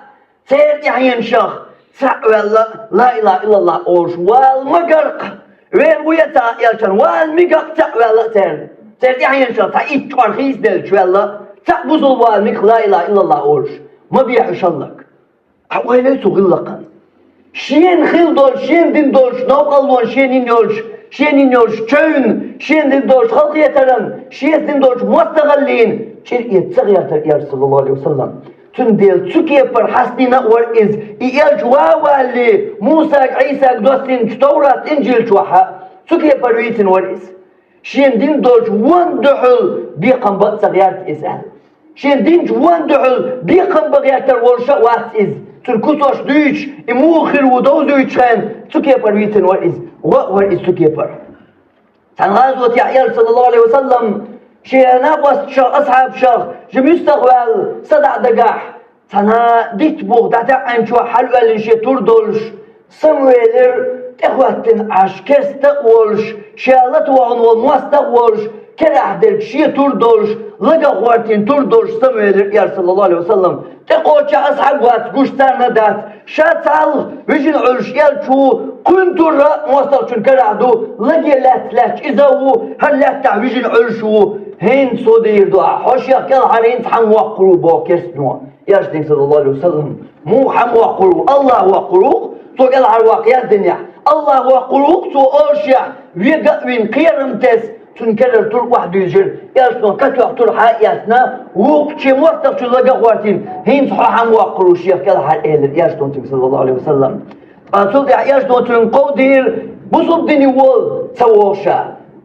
церан тӀаьхьенашах цхьаъ ваьлла, ла илахӀа иллаллахӀ олуш вала ма гара-кх. Вер ву я цхьа элчан, вала мега-кх цхьаъ ваьлла церан. Церан тӀаьхьенашах цхьа итт чкъор хийцаделча ваьлла, цхьаъ бусалба вала мега-кх ла илахӀа иллаллахӀ олуш. Ма бе уьш хӀаллак. Хьо ойла йой цу гӀиллакхана? Шена хилла долуш, шена дина долуш новкъарлонан, шена йина йолуш, шена йина йолуш чевнан, шена дина долуш халахетаран, шеца дина долчу мостагӀаллин чӀир эца ца гӀертара, аьлар, саллаллаху Ӏалайхи ва саллам. Цундела цу кепара хьастина а вара иза, и элча ван а валале, Мусага, Ӏийсага доссийначу Товрат, Инжил чохь а цу кепара вийцина вара иза. Шена дина долчу вон дуьхьал бекхам бан а ца гӀерта иза аьлла. Шена динчу вон дуьхьал бекхам бан гӀертар волуш а вац иза. Цуьнан куцаш дуьйцуш, и муха хир ву довзуьйтуш хенахь, цу кепара вийцина вара иза. Ван а вара иза цу кепара. Цхьана гӀазотехь, аьлар, саллаллаху Ӏалайхи ва саллам, шен накъосташах, асхьабашах жима юьстах ваьлла, садаӀа дагахь, цхьана дитт бух дӀатаьӀначохь хьалаоьллина шен тур долуш, самавелира, тӀехӀоьттина Ӏаш, керста а волуш, ша латвахана волу мостагӀа а волуш, керахь дерг шен тур долуш, лагах гӀортийна тур долуш самавелира, аьлар, саллаллаху Ӏалайхи ва саллам. ТӀекхоччехь асхьаб вац, гуш царна дац. Ша цхьалха вижина Ӏуьллуш элча ву, кхуьнан тур а мостагӀчун карахь ду, лаге лаьцна лаьтташ иза а ву, хӀара лаьттахь вижина Ӏуьллуш ву. ХӀинца хӀун дийр ду ахь? Хьо шех кӀелхьара хӀинца хьан воккхур ву, боху керстано. Аьлча динга, саллаллаху Ӏалайхи ва саллам, муха хьан воккхур ву? АллахӀ воккхур ву-кх, цо кӀелхьара воккху, яздинехь. АллахӀ воккхур ву-кх, цо олушехь, вега а вина, кхерам тесна, цуьнан керара тур охьадуьйжира, аьлча динга, катоьхна тур хьа а эцна, вукху шен мостагӀчун лага а гӀортийна, хӀинца хьо хьан воккхур ву шех кӀелхьара, элира аьлча динга, саллаллаху Ӏалайхи ва саллам. Ткъа цул тӀаьхьа аьлча динга цуьнга кховдийра, бусалба дине вола ца вогӀу ша.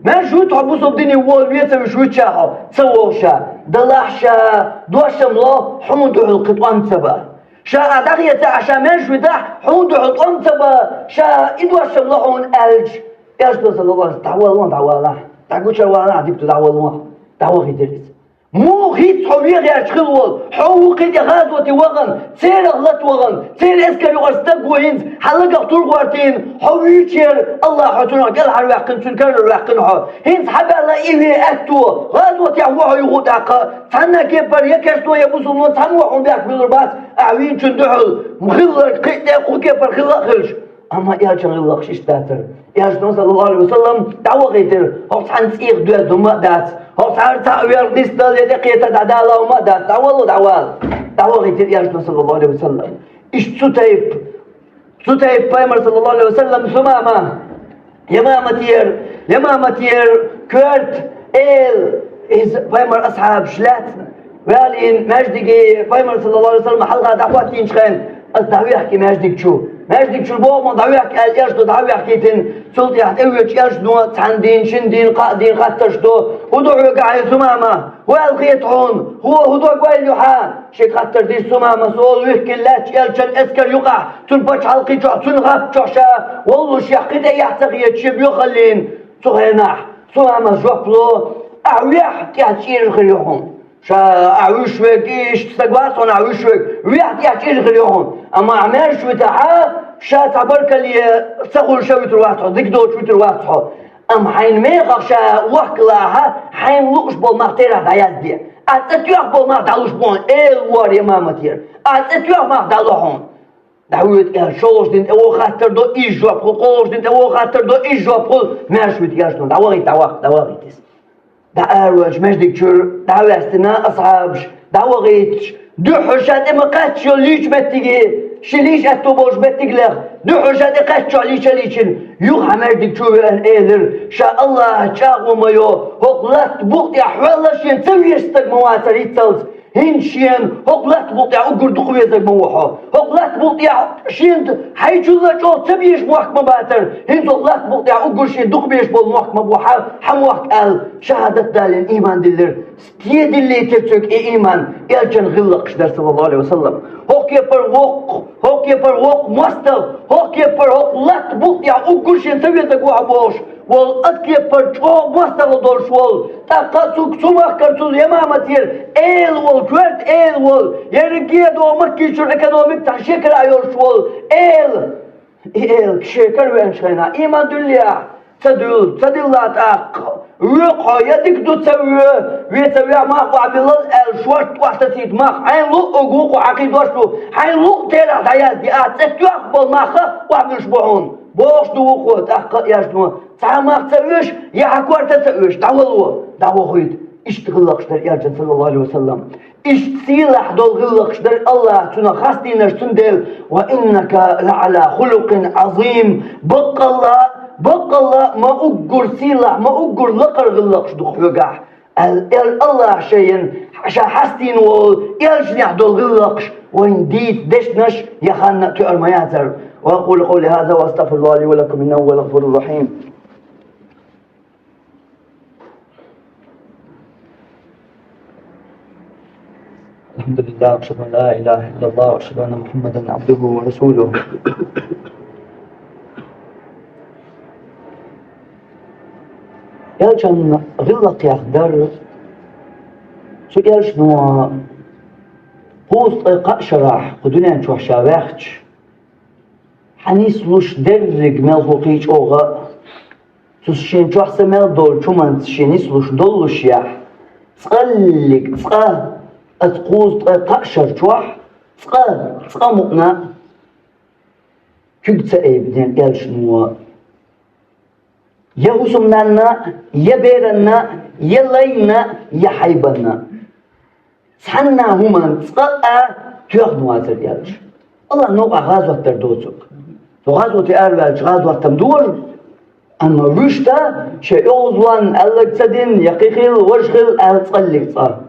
Маьрша вуьту хьо, бусалба дине вола вен ца вуьйш вуьту ша хьо, ца вогӀу ша. Делахь ша дош-м ло, хьуна дуьхьал кхин тӀом ца бан. Ша ахь дӀахецахь, ша маьрша витахь, хьуна дуьхьал тӀом ца бан, ша и дош-м ло хьуна аьлча, аьлча динга, саллаллаху Ӏалайхи ва саллам, дӀавала, дӀавала, дӀагучар вала, дика ду, дӀавала, дӀавахийтира иза. Муха хӀинца хьо вен гӀерташ хилла волу? Хьо ву кхин тӀе гӀазоте вахана, церах лата вахана, церан эскар юкъара стаг ву хӀинца, хьан лагах тур гӀортийна, хьо вуьйцуш яра, АллахӀа хьо цунах кӀелхьарваьккхина, цуьнан карара ваьккхина хьо. ХӀинца хьан баьлла и вен аьтто, гӀазотехь ву хьо юха а тӀаккха, цхьанна а кепара я керстано, я бусалбано, цхьаммо хьуна бехк буьллур бац, ахь вийначун дуьхьал, хилларг кхин а тӀе кху кепара хилла а хилча. Амма элчан гӀиллакхаш иштта дацара. Элчано, саллаллаху Ӏалайхи ва саллам, дӀавахийтира, хӀокху цхьанна цӀийх доьзна хӀума а дац, хӀокху цхьа а верг нисдала я тӀекхета дӀадала хӀума а дац, дӀавала, дӀавала. ДӀавахийтира элчано, саллаллаху Ӏалайхи ва саллам. Иштта цу тайпа, цу тайпа пайхамар, саллаллаху Ӏалайхи ва саллам, Сумама, Ямаматера, Ямаматера коьрта эла, иза пайхамар асхьабаш лаьцна, ваьллина маьждиге, пайхамар, саллаллаху Ӏалайхи ва саллам, хьалха дӀахӀоттийначу хенахь, аса дӀахӀоьхки маьждиг чу. Маьждиг чу боху ма дӀахӀоьхки аьлла, элчано дӀахӀоьхкийтина, цул тӀаьхьа тӀевоьдучу элчано цхьана дийна, шина дийна, кхаа дийна хаттарш до, хӀун ду хьоьга хьайн, Сумама? ХӀун аьлла хета хьуна? ХӀун, хӀун дог ойла ю хьан? Шега хаттар дира Сумамас, олу, вихкина лаьттачу элчан эскар юкъахь, цуьнан пачхьалкхе чохь, цуьнан гӀап чохь ша воллушехь, кхин тӀе эхь ца хеташ, шен боьхаллина. Цу хенахь Сумамас жоп ло: ахь вехь, тӀехь чӀир хир ю хьуна. Ша ахь вуьйш верг, иштта стаг вац хьуна ахь вуьйш верг, вехь, тӀехь чӀир хир ю хьуна. Амма ахь маьрша витахь, ша цхьа баркалле ца хуьлуш а вуьтур вац хьо, дика доцуш вуьтур вац хьо. Амма хьайна мехах ша вахкалахь, хьайна лууш болу мах терахь дӀаязде. Ахь цӀа тоьхна болу мах дӀалуш бу хьуна, эла вара Ямаматера. Ахь цӀа тоьхна мах дӀало хьуна. ДӀахӀоьтту аьлла, шолгӀачу дийнахь тӀе вогӀу хаттар до, иза жоп хуьлу, кхоалгӀачу дийнахь тӀе вогӀу хаттар до, иза жоп хуьлу, маьрша вита аьлча, дӀавахийта, дӀавахийта, дӀавахийта иза. ДӀаараваьлча маьждиг чуьра, дӀаваьстина асхьабаш, дӀавахийташ, дуьххьара ша тӀе ма кхаьчча йолу лийча меттиге, ши лийча аьтто болчу меттигалех, дуьххьара ша тӀе кхаьчча чохь лийча а лийчина, юха хьан маьждиг чу веана элира: ша АллахӀах чӀагӀо ма йо, хӀокху латта букъа тӀехь хьоьлла шен ца везаш стаг ма вацара хӀинццалц, ХӀинца шена хӀокху латта букъа тӀехь уггар дукха везарг ма ву хьо. ХӀокху латта букъа тӀехь шена хьайчул а чӀогӀа ца безаш мохк ма бацара. ХӀинца хӀокху латта букъа тӀехь уггар шена дукха безаш болу мохк ма бу хьан, хьан мохк аьлла, шахӀадат далийна, ийман диллира. Стен диллийтира цуьнга и ийман? Элчан гӀиллакхаш дара, саллаллаху Ӏалайхи ва саллам. ХӀокху кепара воккха, хӀокху кепара воккха мостагӀа, хӀокху кепара хӀокху латта букъа тӀехь уггар шена ца везарг ву хьо бохуш волу, оцу кепара чӀогӀа мостагӀа долуш волу, тӀаккха а цуьнга цу махкара цуьнан Ямаматера эла волу, коьрта эла волу, ерриге а догӀу Маккичуьра экономика цхьана шекара йолуш волу эла. И эла шен кара веанчу хенахь, ийман дуьллехь, ца дуьллу, ца дилла тӀаккха, воьху хьо, я дика ду ца воь, вен ца веа мах охьабиллал аьлла, шорта охьатасийта мах, хьайна луъург ву кху хьан кхин дош ду, хьайна луъу терахь дӀаязде, ахь цӀе тоьхна болу мах а охьабуьллуш бу хьуна. Бохуш ду вукхо, тӀаккха а аьлча, цхьа а мах ца оьшу, я хьан корта ца оьшу, дӀавало, дӀавохуьйту. Иштта гӀиллакхаш дара элчан, саллаллаху Ӏалайхи ва саллам. Иштта сийлахь долу гӀиллакхаш дара АллахӀа цунах хастийнарш цундела: «Ва иннака лаӀала хулукъин Ӏазим». Баккъалла, баккъалла ма уггар сийлахь, ма уггар лакхара гӀиллакхаш ду хьоьгахь, аьлла, АллахӀа шайна ша хьастийна волу элчанехь долу гӀиллакхаш вайна дийца дешнаш я ханна а тоьар ма яцара. وأقول قولي هذا وأستغفر الله لي ولكم إنه هو الغفور الرحيم. الحمد لله، أشهد أن لا إله إلا الله، وأشهد أن محمدا عبده ورسوله. Элчан гӀиллакхех дара, цу элчано кхузткъе кхаа шарахь кху дуьнен чохь ша ваьхча, хьан нислуш дерриг мелхо кхин чӀогӀа а, цу шен чохь са мел долчу хӀуманца шен нислуш доллушехь, цкъаллиг цкъа, аса кхузткъе кхаа шар чохь, цкъа, цкъа мукъана а куьг ца айбинера элчано. Я хӀусамнанна, я беранна, я лайна, я хьайбанна. Цхьанна хӀуманна цкъа а тоьхна вацара элча. АллахӀ новкъахь гӀазот дар доцург. Цу гӀазоте араваьлча гӀазот-м дора, амма вуьшта шен оьгӀазван аьлларг ца дина, я кхин хилла, важа хилла аьлла цкъаллиг цкъа.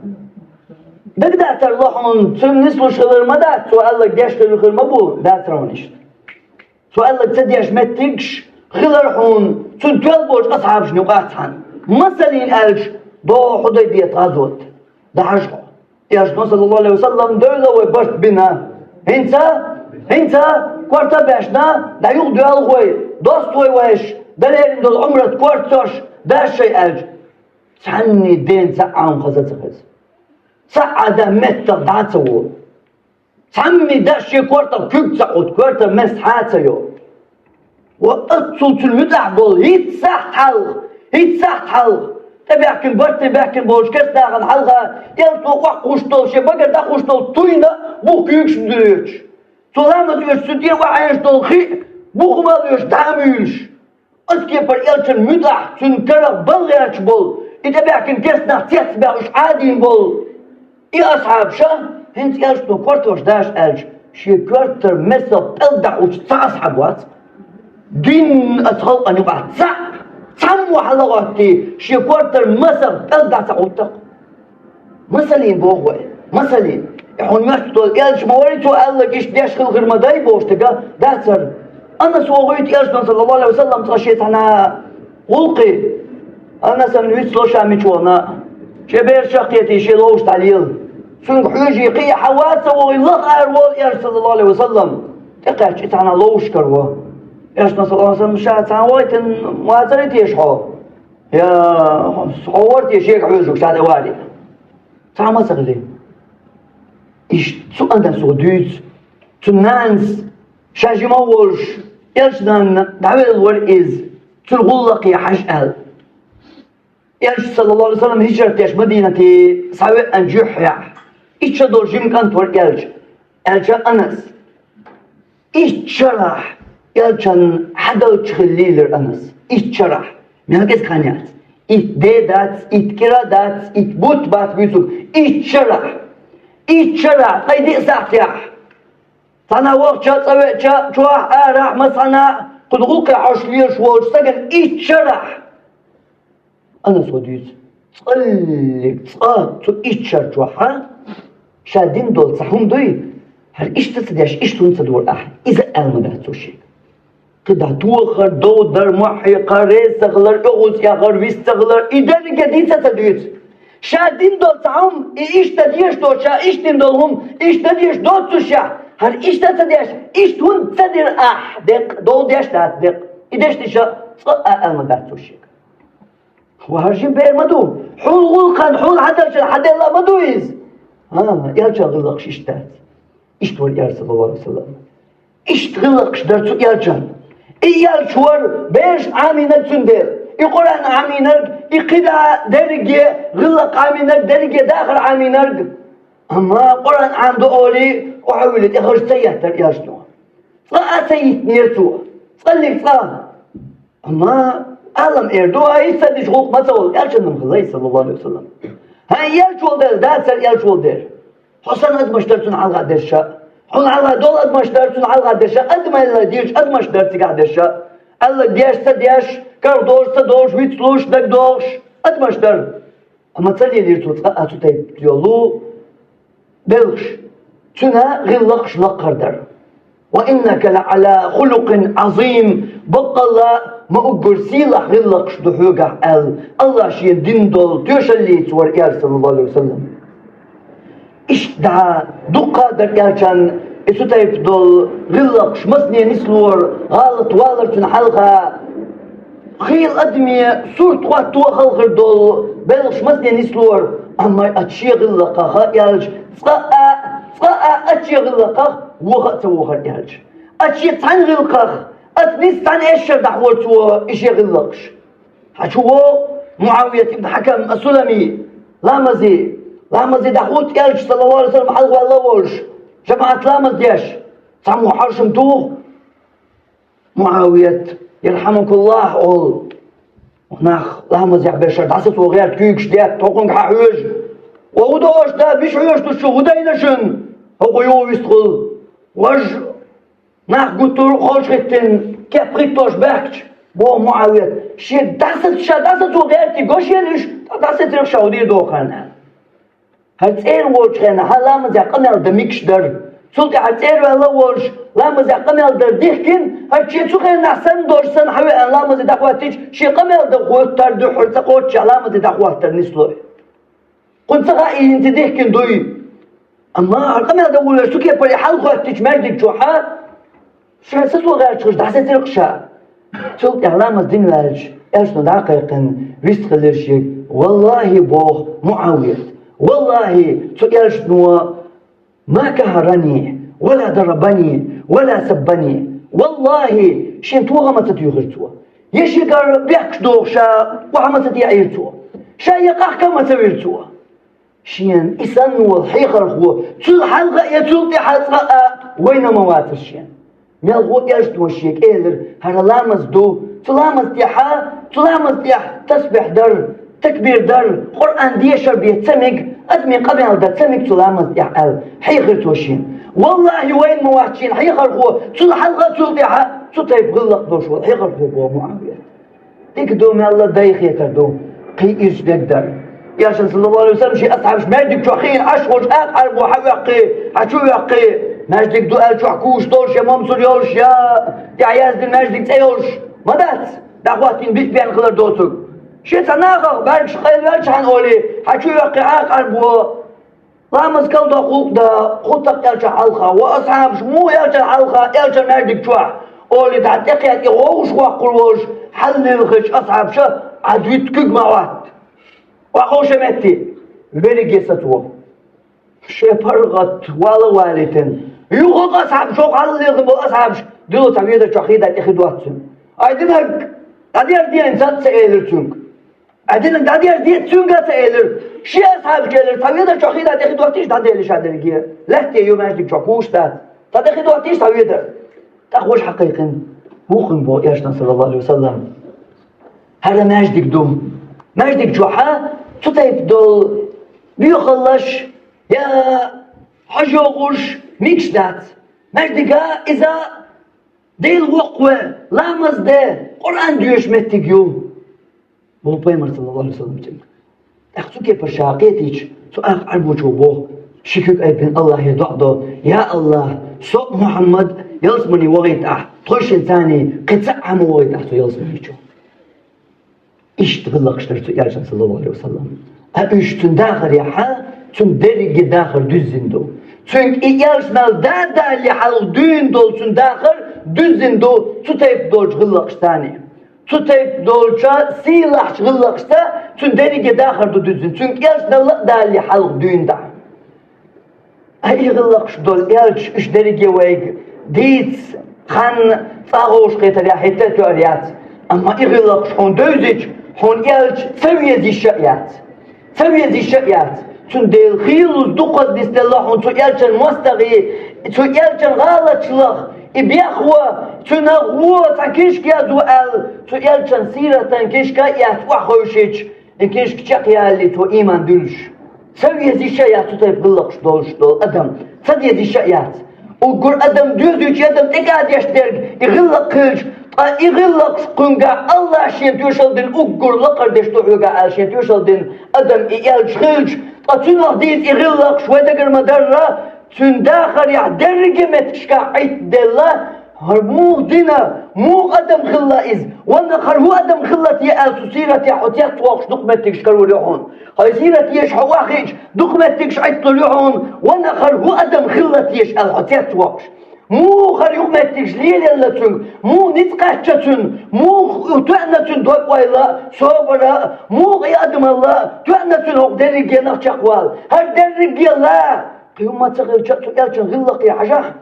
Дагадацар ло хьуна, цуьнан нислуш хилар ма дац, цо аьлларг деш хилла хир ма бу, дацар хьуна иштта. Цо аьлларг ца деш меттигаш хилар хьуна, цуьнан тоьлла болчу асхьабашна юкъахь цхьаьна. Масаллин аьлча, догӀу Хьудайбият гӀазот. ДӀахьажа хьо. Элчано, саллаллаху Ӏалайхи ва саллам, девлла вай барт бина. ХӀинца, хӀинца корта а баьшна, дӀаюха доьлла вай, доста вай вайша, дан лерина долу Ӏумрат корта цош, даш шай аьлча, цхьанний ден цхьа а Ӏам хаза ца хеза. Цхьа а дан меттах дӀа а ца волу. Цхьамми дас шен кортах куьг ца Ӏутту, коьртара мес хьа а ца йо. Ва аццул цуьнан муьтӀахь болу хӀинццахь хьалха, хӀинццахь хьалха, тӀебаьхкина барт тӀе баьхкина болчу керста нахана хьалха, элцо охьакхуьуш долу, шен багара дӀакхуьуш долу туйна а бух куьйгаш дуьллуьйтуш. Цо ламаз оьцуш цуьнан тӀера охьаэцуш долу хи а бух мел оьцуш дӀа а муьйлуш. Оцу кепара элчан муьтӀахь, цуьнан карах балла гӀерташ болу, и тӀебаьхкина керста нах цецбаьхьаш Ӏадийна болу и асхьабаша, хӀинца элчано кортош даш аьлча, шен коьртара месал пӀелг дӀахьуьттуш цхьа асхьаб вац. Дин оцу халкъана юкъахь цхьаъ, цхьаммо хьала а гӀоттий, шен коьртара месал пӀелг дӀа ца Ӏутту-кх. Масаллин боху вай, масаллин. И хьуна моьттуш долу элча ма вара, цо аьлларг иштта деш хилла хир ма дай бохуш дерг дац хӀара. Анас вохуьйту элчано, саллаллаху Ӏалайхи ва саллам, цкъа шен цхьана гӀуллакхе. Анасан вицло ша мича вахана. Шен берашах а кхетий, шен ловзуш дӀалела. Цуьнга хьоьжий кхин а хьан вац а вохий, лаха ара волу элча, саллаллаху Ӏалайхи ва саллам. ТӀекхаьчча, и цхьана ловзуш караво. Элчано, саллаллаху Ӏалайхи ва саллам, ша цхьана вахийтина вацара теша хьо? Я, хьо вара те шега хьоьжург ша тӀе варий? Цхьа а ма ца хилий. Иштта цу Анасо дуьйцу, цуьнан нанас, ша жима а волуш, элча нанна дӀавелла вара иза, цуьнан гӀуллакхе хьажа аьлла. Элча, саллаллаху Ӏалайхи ва саллам, хӀижрат деш Мадинате схьавеанчу юьххьехь, итт шо долу жима кӀант вара элча. Аьлча Анас, итт шарахь элчан хьадалча хила лийлира Анас. Итт шарахь. Мел кӀезиг хан яц. Итт де дац, итт кӀира дац, итт бутт бац буьйцург. Итт шарахь. Итт шарахь, ткъе диъ сахьтехь. Цхьана вахча, цӀа веача, чохь, арахь, массанхьа, кху гӀуллакхе хьожуш лелаш волчу стагана итт шарахь. Анаса дуьйцу. Цкъаллиг цкъа цу итт шар чохь, хьа? Ша дина долу цхьа хӀума дуй, хӀара иштта ца деш, иштта хӀунда ца дора ахь? Иза аьлла ма дац цо шега. КхидӀа тохар, дов дар, мохь хьекхар, реза ца хилар, оьгӀаз ца хилар, вист ца хилар, и дерриге дийца а ца дуьйцу. Ша дина долу цхьа хӀума, и иштта деш доцу, ша иштта дина долу хӀума, иштта деш доццушехь, хӀара иштта ца деш, иштта хӀунда ца дира ахь, деккъа, дов деш дац деккъа. И дешнаш цкъа а аьлла ма дац цо шега. Ва хӀара жима бер ма ду. Хьуна гӀуллакхана, хьуна хьаделча, хьаделла ма ду иза. А, элчан гӀиллакхаш иштта дац. Иштта вара элча, саллаллаху алейхи ва саллям. Иштта гӀиллакхаш дара цу элчан. И элча вара бераш Ӏамийнарг цундела. И Къуръан Ӏамийнарг, и кхидӀа дерриге гӀиллакх Ӏамийнарг, дерриге дахар Ӏамийнарг. Амма Къуръан Ӏамадо олий, охьавуьллий тӀехьажа ца еттара элчано. Цкъа а ца йиттинера цо. Цкъа лиг цкъа. Амма Ӏалам эр ду, а иштта дича гӀуллакх ма ца волу, элчанна хилла, саллаллаху алейхи ва саллям. ХӀан, элча волу дела, дацара элча волу дела. Хьо санна адамаш дара цунна хьалха дерш а. Хьуна хьалха долу адамаш дара цунна хьалха дерш а. Адамалла дийрча адамаш дара цигахь дерш а. Аьлла деш, ца деш, карладолуш, ца долуш, вицлуш, дагадогӀуш адамаш дара. Амма ца лелийра цо цкъа а цу тайпа йолу белхаш. Цуьнан гӀиллакхаш лакхара дара. «Ва иннака ла Ӏала хулукъин Ӏазим», баккъалла ма уггар сийлахь гӀиллакхаш ду хьоьгахь аьлла, Аллах шена дина долу тоьшаллица вара элча, саллаллаху алейхи ва саллям. Иштта дӀа дуккха а дара элчан и цу тайпа долу гӀиллакхаш, масане нислора, гӀалат валар цуьнан хьалха. Хийла адаме сурт хӀотто халхар долу белхаш масане нислора, амма оцу шен гӀиллакхах элча, цкъа а, цкъа а оцу шен гӀиллакхах вохо а ца вохара элча. Оцу шен цхьана гӀиллакхах, оцу нийса цхьана эшшара дӀахьора цо и шен гӀиллакхаш. Хьан чу вогӀу Муавият ибн Хьакам ас-Сулами, ламазе, ламазе дӀахӀутту элча, саллаллаху алейхи ва саллям, хьалхаваьлла волуш, жамаӀат ламаз деш, цхьаммо хьаршам туху. Муавият, ярхьамукуллахь, олу. Нах ламазехь берш дӀасацо гӀерта куьйгаш детта, хӀокхуьнга хьан хьоьжу? Ва хӀун до аша, да, мича хьоьжуш ду шу, хӀун дайна шуна? ХӀокху юха вистхула. Важа нах гуттар а холчахӀиттина, кеп хӀиттош баьхкича, боху Муавият. Шен дӀасаца, ша дӀасацо гӀерта го шена уьш, ткъа дӀасацарх ша хӀун дийр дохарна? ХӀара цӀера волчу хенахь хьан ламазехь къамел дан мегаш дара. Цул тӀаьхьа цӀера ваьлла а волуш, ламазехь къамел дан дихкина, хӀара шен цу хенахь санна долуш санна хьан веана ламазе дӀахӀоттича, шен къамел дан хӀоттар дуьххьара ца кхоччехь ламазе дӀахӀоттар нислой. Кхунна ца хаьа, и хӀинца дихкина дуй. Амма хӀара къамел дан волуш цу кепара и хьал хӀоттича маьждиг чохь а, Ша сацо гӀерташ дӀасацарх ша. Цул тӀаьхьа ламаз дина ваьлча, элчано дӀа а кхайкхина, вистхилира шега: «Валлахи, — боху Муавият, — валлахи, цу элчано ма кахарани, ва ла дарабани, ва ла саббани. Валлахи, шен тоха ма ца туьйхира цо. Я шегара бехкаш доху ша, охьа ма ца теӀийра цо. Ша я къахка ма ца вира цо». Шена и санна волу хьехархо цул хьалха а, я цул тӀаьхьа цкъа а вайна ма вацара шена. Мелхо элчано шега элира: «ХӀара ламаз ду, цу ламаз тӀехь, цу ламаз тӀехь тасбихь дар, такбир дар, Къуръан дешар бен ца мега, адамийн къамел дан ца мега цу ламаз тӀехь», — аьлла, хьехира цо шена. Валлахи, вайна ма вац шена хьехархо цул хьалха а, цул тӀаьхьа а цу тайпа гӀиллакх долуш волу хьехархо, боху Муавият. Дика ду, мелла дай хетар ду, кхин ирча дегдар. Элчано, саллаллаху алейхи ва саллям, шен асхьабаш маьждиг чохь хиъна Ӏаш волчу акха Ӏарбо хьан оьккхий, хьан чу оьккхий, маьждиг ду аьлла чохь куш долуш я, мамсур йолуш я, тӀехь яздина маьждиг цӀе йолуш ма дац, дӀахӀоттийна биъ бен хилар доцург. Шен цхьа нахах бӀаьргаш къайлаваьлча хьан олий, хьан чу оьккхий акха Ӏарбо. Ламаз калдоккху гӀуллакх дан хӀуттакъ элча хьалха, ва асхьабаш муха элча хьалха, элча маьждиг чохь, олий, дӀа тӀекхетта и гӀовгӀаш воккхур волуш, хьаллилхича асхьабаша Ӏад витта куьг ма Ӏотта. Ва ховша метте, верриге сацо. Шен паргӀат вала валийтина. Юха асхьабаш, хӀокху хьаллилхина болу асхьабаш, дило цхьа ведар чохь хийда тӀе хи доццуьнга. Ай динарг, дӀадерзаде, ца, ца элира цуьнга. Ай динарг дӀадерзаде, цуьнга а ца элира. Шен асхьабаш элира, цхьа ведар чохь хийда тӀе хи доттийша дӀаделиша дерриге. Лаьтте ю маьждиг чохь куш дац. Цхьа тӀе хи доттийша цхьа ведар. ТӀаккха важа хьакхайкхина. Мухханга боху элчано, саллаллаху алейхи ва саллям. ХӀара маьждиг ду. Маьждиг чохь а цу тайпа долу боьхаллаш, я хьажогӀуш мегаш дац. Маьждига иза Дела воккхаве, ламаз де, Къуръан доьшу меттиг ю, боху пайхамар, саллаллаху алейхи ва саллям, цуьнга. ТӀаккха цу кепара ша кхетийча, цу акха Ӏарбочо боху: Ши куьг айбина Аллахье доӀа до: «Я Аллахь, со а Мухьаммад ялсмане вахийта ахь, тхойшинца цхьаьна кхин цхьа а ма вахийта ахь цу ялсмани чу». Иштта гӀиллакхаш дара цу элчан, саллаллаху Ӏалайхи ва саллам. Ткъа уьш цуьнан дахарехь, цуьнан дерриге дахар дуьззина ду. Цуьнга и элча мел да а далале хьалха дуьйна долу цуьнан дахар дуьззина ду цу тайпа долчу гӀиллакхашца цхьаьна. Цу тайпа долчу сийлахьчу гӀиллакхашца цуьнан дерриге дахар ду дуьззина, цуьнга элча мел а далале хьалха дуьйна дӀа. Ткъа и гӀиллакхаш долу элча уьш дерриге вайга дийца хан цӀа а ховшахетарехь хӀетта а тоьар яц. Амма и гӀиллакхаш хьуна девзича, хьуна элча ца веза йиш а яц. Ца веза йиш а яц. Цундела хийлаза дукхаза нисделла хьуна цу элчан мостагӀий, цу элчан гӀалаташ лаха, и бехво, цуьнан гӀо, цхьа книшка язво аьлла, цу элчан сиратан книшка а эцна охьахевшича, и книшка чекхъялале цо ийман дуьллуш. Ца веза йиш а яц цу тайпа гӀиллакхаш долуш долу адам. Ца деза йиш а яц. Уггар адам доьзуьйтуш, адам тӀекӀа деш дерг и гӀиллакх хилча, ткъа и гӀиллакхаш кхуьнгахь Аллахьа шена тоьшалла дина, уггар лакхара деш ду хьоьгахь аьлла шена тоьшалла дина адам и элча хилча, ткъа цунах дийца и гӀиллакхаш вай дагара ма-дарра, цуьнан дахарехь дерриге меттигашкахь Ӏиттаделла, хӀара муха дина, муха адам хилла иза, ванах хӀара хӀун адам хилла те аьлла цу сиратехь хьо цецвоккхуш дукха меттигаш карор ю хьуна. Хьайн сират еш хьо охьахиъча, дукха меттигаш Ӏитталур ю хьуна, ванах хӀара хӀун адам хилла теша аьлла хьо цецвоккхуш. Муха хӀара юкъаметтигаш лелаелла цуьнга, муха ницкъ кхаьчна цуьнан, муха тоьъна цуьнан дог-ойла, собар а, муха и адамалла тоьъна цуьнан хӀокху дерригенах чекхвала. ХӀара дерриге ла, кхин хӀумма ца хилча а цу элчан гӀиллакхе хьажахь.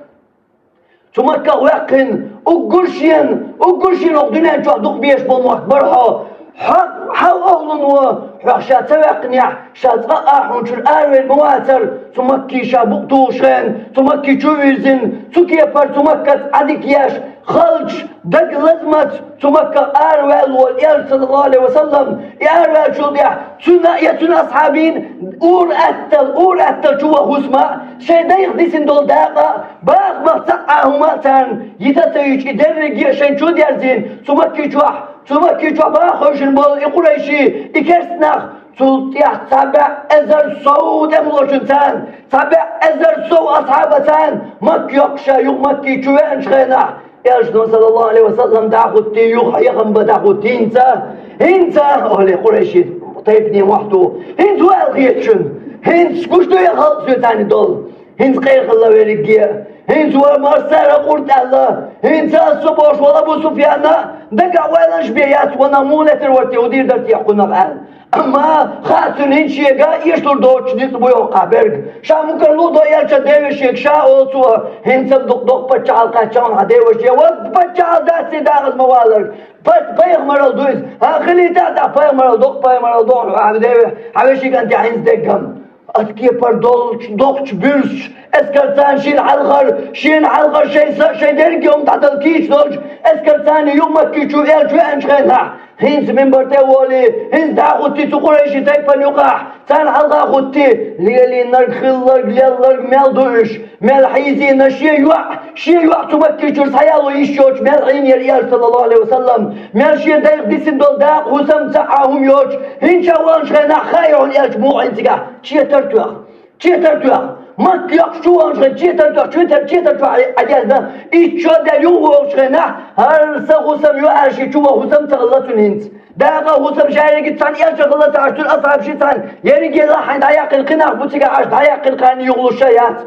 Цу Макках ваьккхина, уггар шена, уггар шена хӀокху дуьнен чохь дукха безаш болу мохк бара хьо. Хьо, хьан охьалун ву, хьох ша ца ваьккхинехь, ша цкъа а хьуна чуьра аравелла ма вацара, цу Макки ша букъ тухуш хенахь, цу Макки чу вирзина, цу кепара цу Маккаца Ӏадика еш, халча, даг лазамца, цу Макках араваьлла волу элча, саллаллаху Ӏалайхи ва саллам, и араваьллачул тӀаьхьа цуьнан я цуьнан асхьабийн ур-аттал, ур-аттал чу ваха хӀусам а, шайн дайх дисина долу дакъа а, бахамах цхьа а хӀума а царна йита а ца йича, и дерриге а шайн чу дерзийна, цу Макки чохь, цу Макки чохь баха хевшина болу и къурайши, и керста нах, цул тӀаьхьа цхьа бӀе эзар сов тӀемалочун царна, цхьа бӀе эзар сов асхьабаца Макка йоккхуш, юха Макки чу веанчу хенахь, Элчано, саллаллаху Ӏалайхи ва саллам, дӀахӀуттий юха хьехам бан дӀахӀуттий хӀинца, хӀинца, олий, къурайши тайпане мохь ду. ХӀинца ву аьлла хеташ шуна? ХӀинца гуш ду я халкъ соьцани долу? ХӀинца къера хилла верриге а. ХӀинца вара массара а къурд аьлла. ХӀинца аса со бохуш волу Абу Суфьяна дагахь ойланаш бен яц, ванах муха летар вара те, хӀун дийр дара те кхунах аьлла. Амма хаьа цуьнан хӀинца шега эшалур доцуш ницкъ бу йоккхахь берг. Ша мукъарло а до элчан девешега, ша олу цо, хӀинца-м дукха доккха паччахьалла кхаьчна хьан деваше, вай паччахьалла дац те дагӀаза ма валарг. Пат-, пайхамаралла ду иза. ХӀан, хилийта а тӀаккха пайхамаралла, доккха пайхамаралла ду хьан деве-, хьан вешин кӀанте хӀинца деггам. Аса кепара долчу, доккхачу буьрсачу эскарца шена хьалхара, шена хьалхара шайн са, шайн дерриге а хӀума дӀадала кийча долчу эскарца юха Макки чу элча веанчу хенахь, хӀинца минбар тӀе а волий, хӀинца дӀа а хӀуттий цу къурайши тайпана юкъахь, царна хьалха а хӀуттий, лелийнарг, хилларг, лелларг мел ду уьш, мел хьийзийна шен йоӀ, шен йоӀ цу Макки чуьра схьаяло йиш йоцуш, мел хьийна яра элча, саллаллаху Ӏалайхи ва саллам, мел шен дайх дисина долу дакъа, хӀусам, цхьа а хӀума йоцуш, хӀинца а ваханчу хенахь хаьий хьуна элча муха Ӏийна цигахь, четар тоьхна. Четар тоьхна. Макка йоккхуш чу ваханчу хенахь четар тоьхна, четар, четар тоьхна Ӏадезна. Итт шо а даьлла юха ваханчу хенахь, хӀара са хӀусам ю аьлла шен чу ваха хӀусам ца хилла цуьнан хӀинца. Дакъа а хӀусам а шаьригица цхьаьна элча хилла ца Ӏаш, цуьнан асхьабаш шиъ цхьаьна ерриге а лахьийна дӀаяьккхина кхин нах бу цигахь Ӏаш, дӀаяьккхина кхарна юхалуш а яц.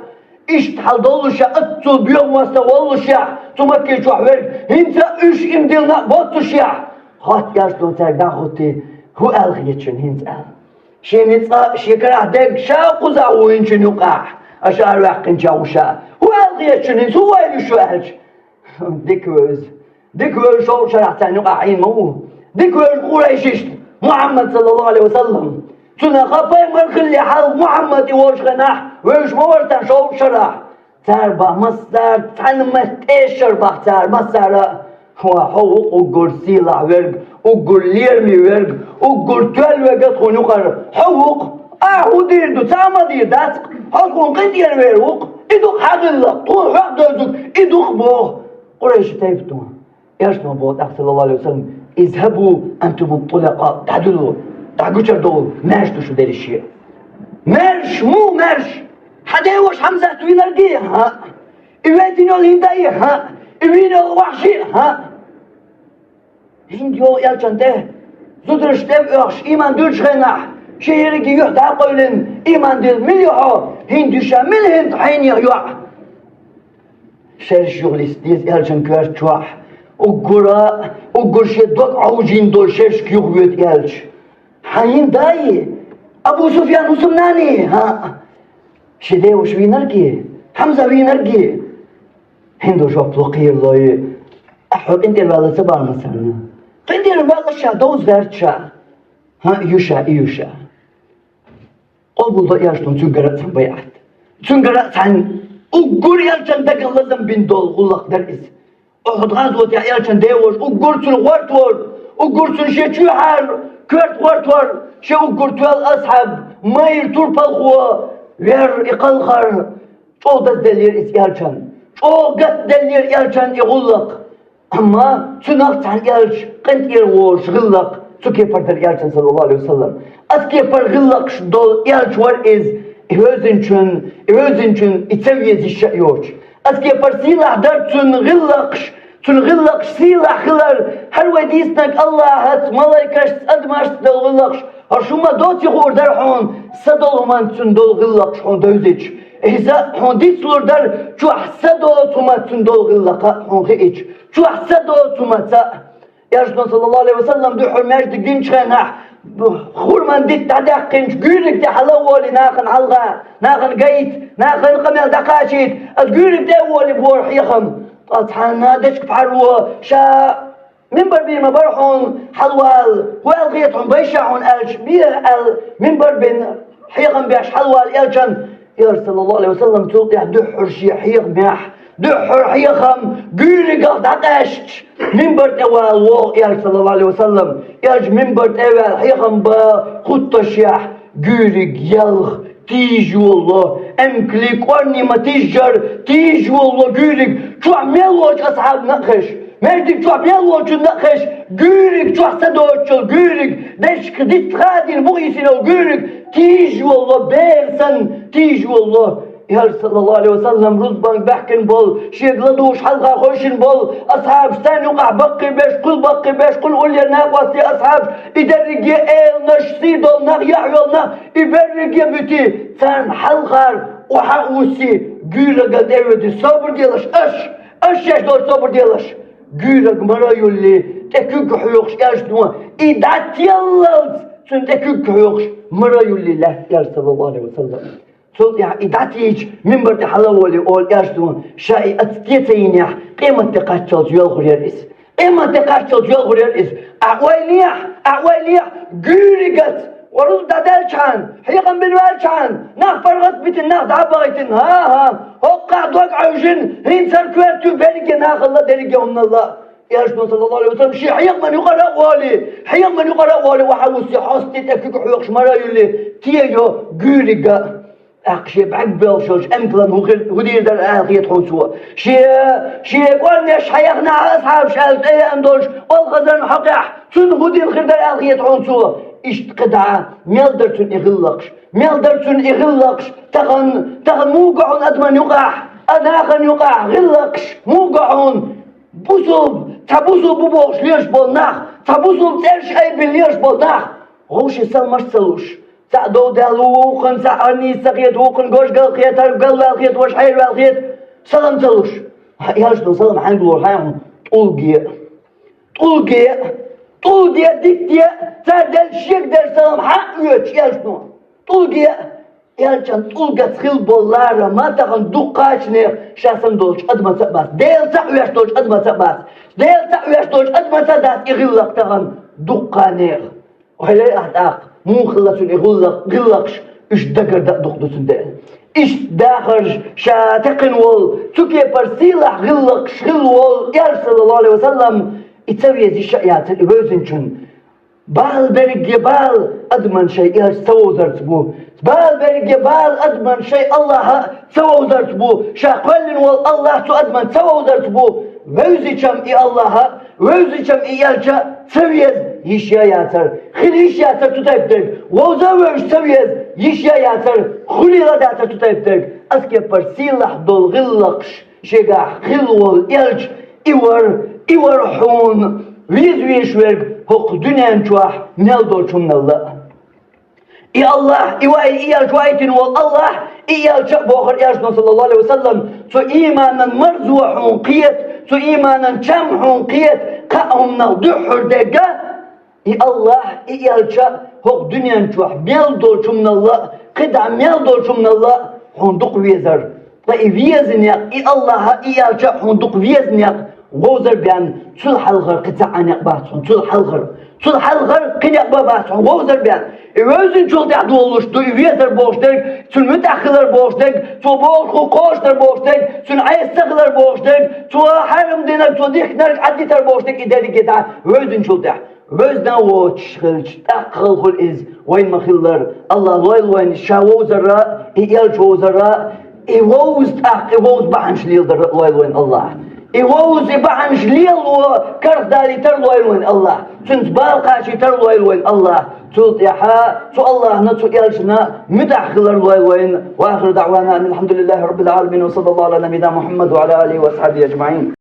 Иштта хьал доллушехь, оццул боьха мостагӀа воллушехь, цу Макки чохь верг, хӀинца а уьш иман диллина а боццушехь, хӀотта элчано цаьрга дӀа а хӀуттий, хӀун аьлла хета шуна хӀинца аьлла. Шен ницкъ а, шен карахь дерг ша а кхузахь вуйинчун юкъахь, аша араваьккхинчохь ву ша. ХӀун аьлла хета шуна хӀинца, хӀун ойла ю шун аьлча? Дика вевза. Дика вевза шовзткъа шарахь царна юкъахь Ӏийна ма ву. Дика вевза къурайшишна Мухьаммад, саллаллаху Ӏалайхи ва саллам. Цунах а пайхамар хилале хьалха Мухьаммад и волчу хенахь вевзаш ма вара царна шовзткъа шарахь. Цара бах массара, цхьана метта тӀе шар бах цара массара а. Ва, хьо ву-кх уггар сийлахь верг, уггар лераме верг, уггар тоьлла верг а тхуна юкъара. Хьо ву-кх. Ахьа хӀун дийр ду, цхьа а ма дийр дац-кх. Хьо тхуна къинтӀера вер ву-кх. И ду-кх хьан гӀиллакх, тхуна хьоьгӀа доьзург и ду-кх боху. Къурайши тайпа тхуна. Элчано боху тӀаккха, саллаллаху Ӏалайхи ва саллам: «Изхабу антумут тулакъа», дӀадуьллу, дӀагучар долу, маьрша ду шу дерриге а. Маьрша, муха маьрша? Хьа дай-воша Хьамзат вийнаргий? ХӀаъ. И вейтина йола хӀиндай? ХӀаъ. И вийна йола вахьший? ХӀаъ. ХӀинда йоах элчан тӀе, зудараш тӀе а оьхуш, иман дуьллачу хенахь, шен ерриге юьхь дӀа а къевлина, иман дилла мила ю хьо, хӀинда ю ша, мила хӀинда хьенех йоӀ? Шераш юхалиста деза элчан коьрта чохь, уггара, уггар шен дог Ӏовжийна долу шерашка юхавоьду элча. Хьан хӀиндай? Абу Суфьян хӀусамнаний? ХӀаъ. Шен дай-воша вийнаргий? Хьамза вийнаргий? ХӀинда жоп ло кхералой, ахьа хьо къинтӀера ваьлла ца бахьа ма санна. КъинтӀера ваьлла ша, довза гӀерташ ша. ХӀаъ, ю ша, и ю ша. Къобалдо элчано цуьнгара а цхьаьна байӀат. Цуьнгара а цхьаьна уггар элчан дагах лазам бина долу гӀуллакх дара иза. Ухьуд гӀазотехь элчан дай-воша уггар цуьнан гӀортор, уггар цуьнан шен чоьхьара коьрта гӀортор, шен уггар тоьлла асхьаб, майра турпалхо, верра и кхалхар, чӀогӀа дазделлера иза элчан. ЧӀогӀа гатделлера элчан и гӀуллакх. Амма цуьнах цхьаьна элча къинтӀера волуш гӀиллакх цу кепара дара элчан, саллаллаху алейхи ва саллам. Ас кепара гӀиллакхаш долу элча вара иза, и вевзинчун, и вевзинчун и ца веза йиш а йоцуш. Ас кепара сийлахь дара цуьнан гӀиллакхаш, цуьнан гӀиллакхаш сийлахь хилар, хӀара вай дийцинарг Аллахьаца, малайкашца, адамашца долу гӀиллакхаш, хӀара шу ма доций хуур дара хьуна, са долу хӀуманца цуьнан долу гӀиллакхаш хьуна девзича. Иза а хьуна дицлур дара, чохь са доцу хӀуманца цуьнан долу гӀиллакх а хьуна хиъча. Чохь са доцу хӀуманца а. Элчано, саллаллаху алейхи ва саллам, дуьххьара маьждиг динчу хенахь, хурман дитт дӀадаьккхинчу гуьйриг тӀе хьала а волий нахана хьалха, нахана гайта, нахана къамел дӀакхачийта, аса гуьйриг тӀе а волий бора хьехам. Ткъа цхьана дечка пхьарло ша мимбар бийр ма бара хьуна, хьалавала, хӀун аьлла хета хьуна, бай ша хьуна аьлча, беха аьлла, мимбар бина, хьехам беш хьалавала элчан. Элча, саллаллаху алейхи ва саллам, цул тӀаьхьа дуьххьара шен хьехамехь, дуьххьара хьехам гуьйригах дӀакъаьсташ, мимбар тӀе вала вогӀу элча, саллаллаху алейхи ва саллам. Элча мимбар тӀе а ваьлла хьехам бан хӀутташехь, гуьйриг ялх тийжа йолало, эмкали кӀорни ма тижжара, тийжа йолало гуьйриг, чохь мел волчу асхьабна а хезаш, маьждиг чохь мел волчунна а хезаш, гуьйриг чохь са доцучул гуьйриг, дечка дитт хадийна бу йисина йолу гуьйриг, тийжа йолало, бер санна тийжа йолало. Элча, саллаллаху алейхи ва саллам, рузбанга баьхкина болу, шега ладугӀуш хьалха хевшина болу асхьабаш, царна юкъахь баккхий беш, кхул баккхий беш, кхул уллера накъостий асхьабаш, и дерриге а эланаш, сий долу нах, яхь йолу нах, и берриге а буьтий, царна хьалхара охьа а вуссий, гуьйриган тӀе а воьдий, собар делаш аша, аша шаьш долчу собар делаш. Гуьйриг мара а юллий, тӀе куьг хьоькхуш элчано, и дӀателлалц цуьнан тӀе куьг хьоькхуш мара а юллий лаьтта элча, саллаллаху алейхи ва саллам. Цул тӀаьхьа и дӀатийча, мимбар тӀе хьала а волий, олу элчано, ша и ацкеца йинехь, къематде кхаччалц йоьлхур яра иза. Къематде кхаччалц йоьлхур яра иза. Ахьа ойлехь, ахьа ойлехь, гуьйригаца, ва рузба дӀадаьллачхьана, хьехам бина ваьллачхьана, нах паргӀат а битина, нах дӀа а бахийтина, хӀан-хӀа, хӀокхахь дог Ӏовжина, хӀинца хӀара коьрта ю берриге нахалла, дерриге хӀуманалла. Элчано, саллаллаху алейхи ва саллам, шен хьехаман юкъара а волий, хьехаман юкъара а волий, охьа а вуссий, хьостий тӀе куьг хьоькхуш мара а юллий, тӀе а йо гуьйриг а. ТӀаккха шен бӀаьрг боьлхуш йолчу эмкалан хӀун хир, хӀун дийр дара аьлла хета хьуна цо? Шен, шен кӀорнеш хьаехна асхьабаш аьлла тӀеяьхна долчу олхазарна хьокъехь цунна хӀун дина хир дара аьлла хета хьуна цо? Иштта кхидӀа, мел дара цуьнан и гӀиллакхаш? Мел дара цуьнан и гӀиллакхаш? Тахана, тахана муха го хьуна адаман юкъахь, а нахана юкъахь гӀиллакхаш муха го хьуна? Бусулба, цхьа бусулба бу бохуш лелаш болу нах, цхьа бусулба цӀераш айбина лелаш болу нах, вовшийн саламаш а ца луш, цхьаъ дов даьлла ву вукхунна, цхьаъ нийса ца хета вукхунна, гожгал хета, гал ваьлла хета, важа хьерваьлла хета, салам ца луш. Хьан, элчано салам хьаьнга лору хьан хьуна? ТӀулге а. ТӀулге а, тӀулге а, дитте а, цара делла шега делла салам хьан а оьцуш элчано? ТӀулге а. Элчан тӀулгаца хилла болу ларам а тахана дуккхачу нехан, ша санна долчу адамаца а бац, Делаца а веш долчу адамаца а бац, Делаца а веш долчу адамаца а дац и гӀиллакх тахана дуккха нехан. Ойла йи ахь тӀаккха, муха хилла цуьнан и гӀуллакх-, гӀиллакхаш, уьш дагардан а дукха ду цуьнан тӀе. Иштта дахарш ша текхина волу, цу кепара сийлахь гӀиллакхаш хилла волу Элча, саллаллаху алейхи ва саллам, и ца веза йиш а яцара и вевзинчун. Бала берриге бала адаман шайн Элча ца вовзарца бу. Бала берриге бала адаман шайн Аллахьа ца вовзарца бу. Ша кхоьллина волу Аллахь цу адаман ца вовзарца бу. Вевзичам и Аллахьа, вевзичам и Элча ца веза йиш я яцара. Хила йиш яцара цу тайпа дерг. Вовза а вевзаш ца веза йиш я яцара. Хуьлийла а дацара цу тайпа дерг. Аз кеппара сийлахь долу гӀиллакхаш шегахь хилла волу элча и вара, и вара хьуна веза везаш верг хӀокху дуьнен чохь мел долчу хӀуманал а. И Аллахь, и вай, и элча вайтина волу Аллахь, и элча а бохура элчано, саллаллаху алейхи ва саллам, цу ийманан марзо хьуна кхета, цу ийманан чам хьуна кхета, кхаа хӀуманах дуьххьара дерг а, и Аллахь, и элча хӀокху дуьнен чохь мел долчу хӀуманал а, кхидӀа мел долчу хӀуманал а хьуна дукха везар. Ткъа и веза некъ, и Аллахь а, и элча а хьуна дукха веза некъ, вовзар бен, цул хьалхара кхин цхьа а некъ бац хьуна, цул хьалхара. Цул хьалхара кхин некъ бан бац хьуна, вовзар бен. И вевзинчул тӀаьхьа долуш ду и везар бохуш дерг, цуьнан муьтӀахь хилар бохуш дерг, цо бохург кхочушдар бохуш дерг, цуьнан Ӏеса ца хилар бохуш дерг, цо хьарамдинарг, цо дихкинарг Ӏадитар бохуш дерг, и дерриге а вевзинчул тӀаьхьа. Вевзина а воцуш хилча, тӀаккха хала хуьлу иза, вайн ма-хиллара. Аллахь лойла вайн ша вовзар а, и элча вовзар а, и вовза тӀаккха, и вовза бахьанаш леладар а лойла вайн Аллахь. И вовза, и бахьанаш лело карах далийтар а лойла вайн Аллахь. Цуьнца бала кхачийтар а лойла вайн Аллахь. Цул тӀаьхьа цу Аллахьна, цу элчана муьтӀахь хилар а лойла вайн. Ва ахиру даъвана анил хьамдулиллахи раббил Ӏаламин, ва саллаллаху Ӏала набийина Мухьаммад ва Ӏала алихи ва асхьабихи ажмаӀин.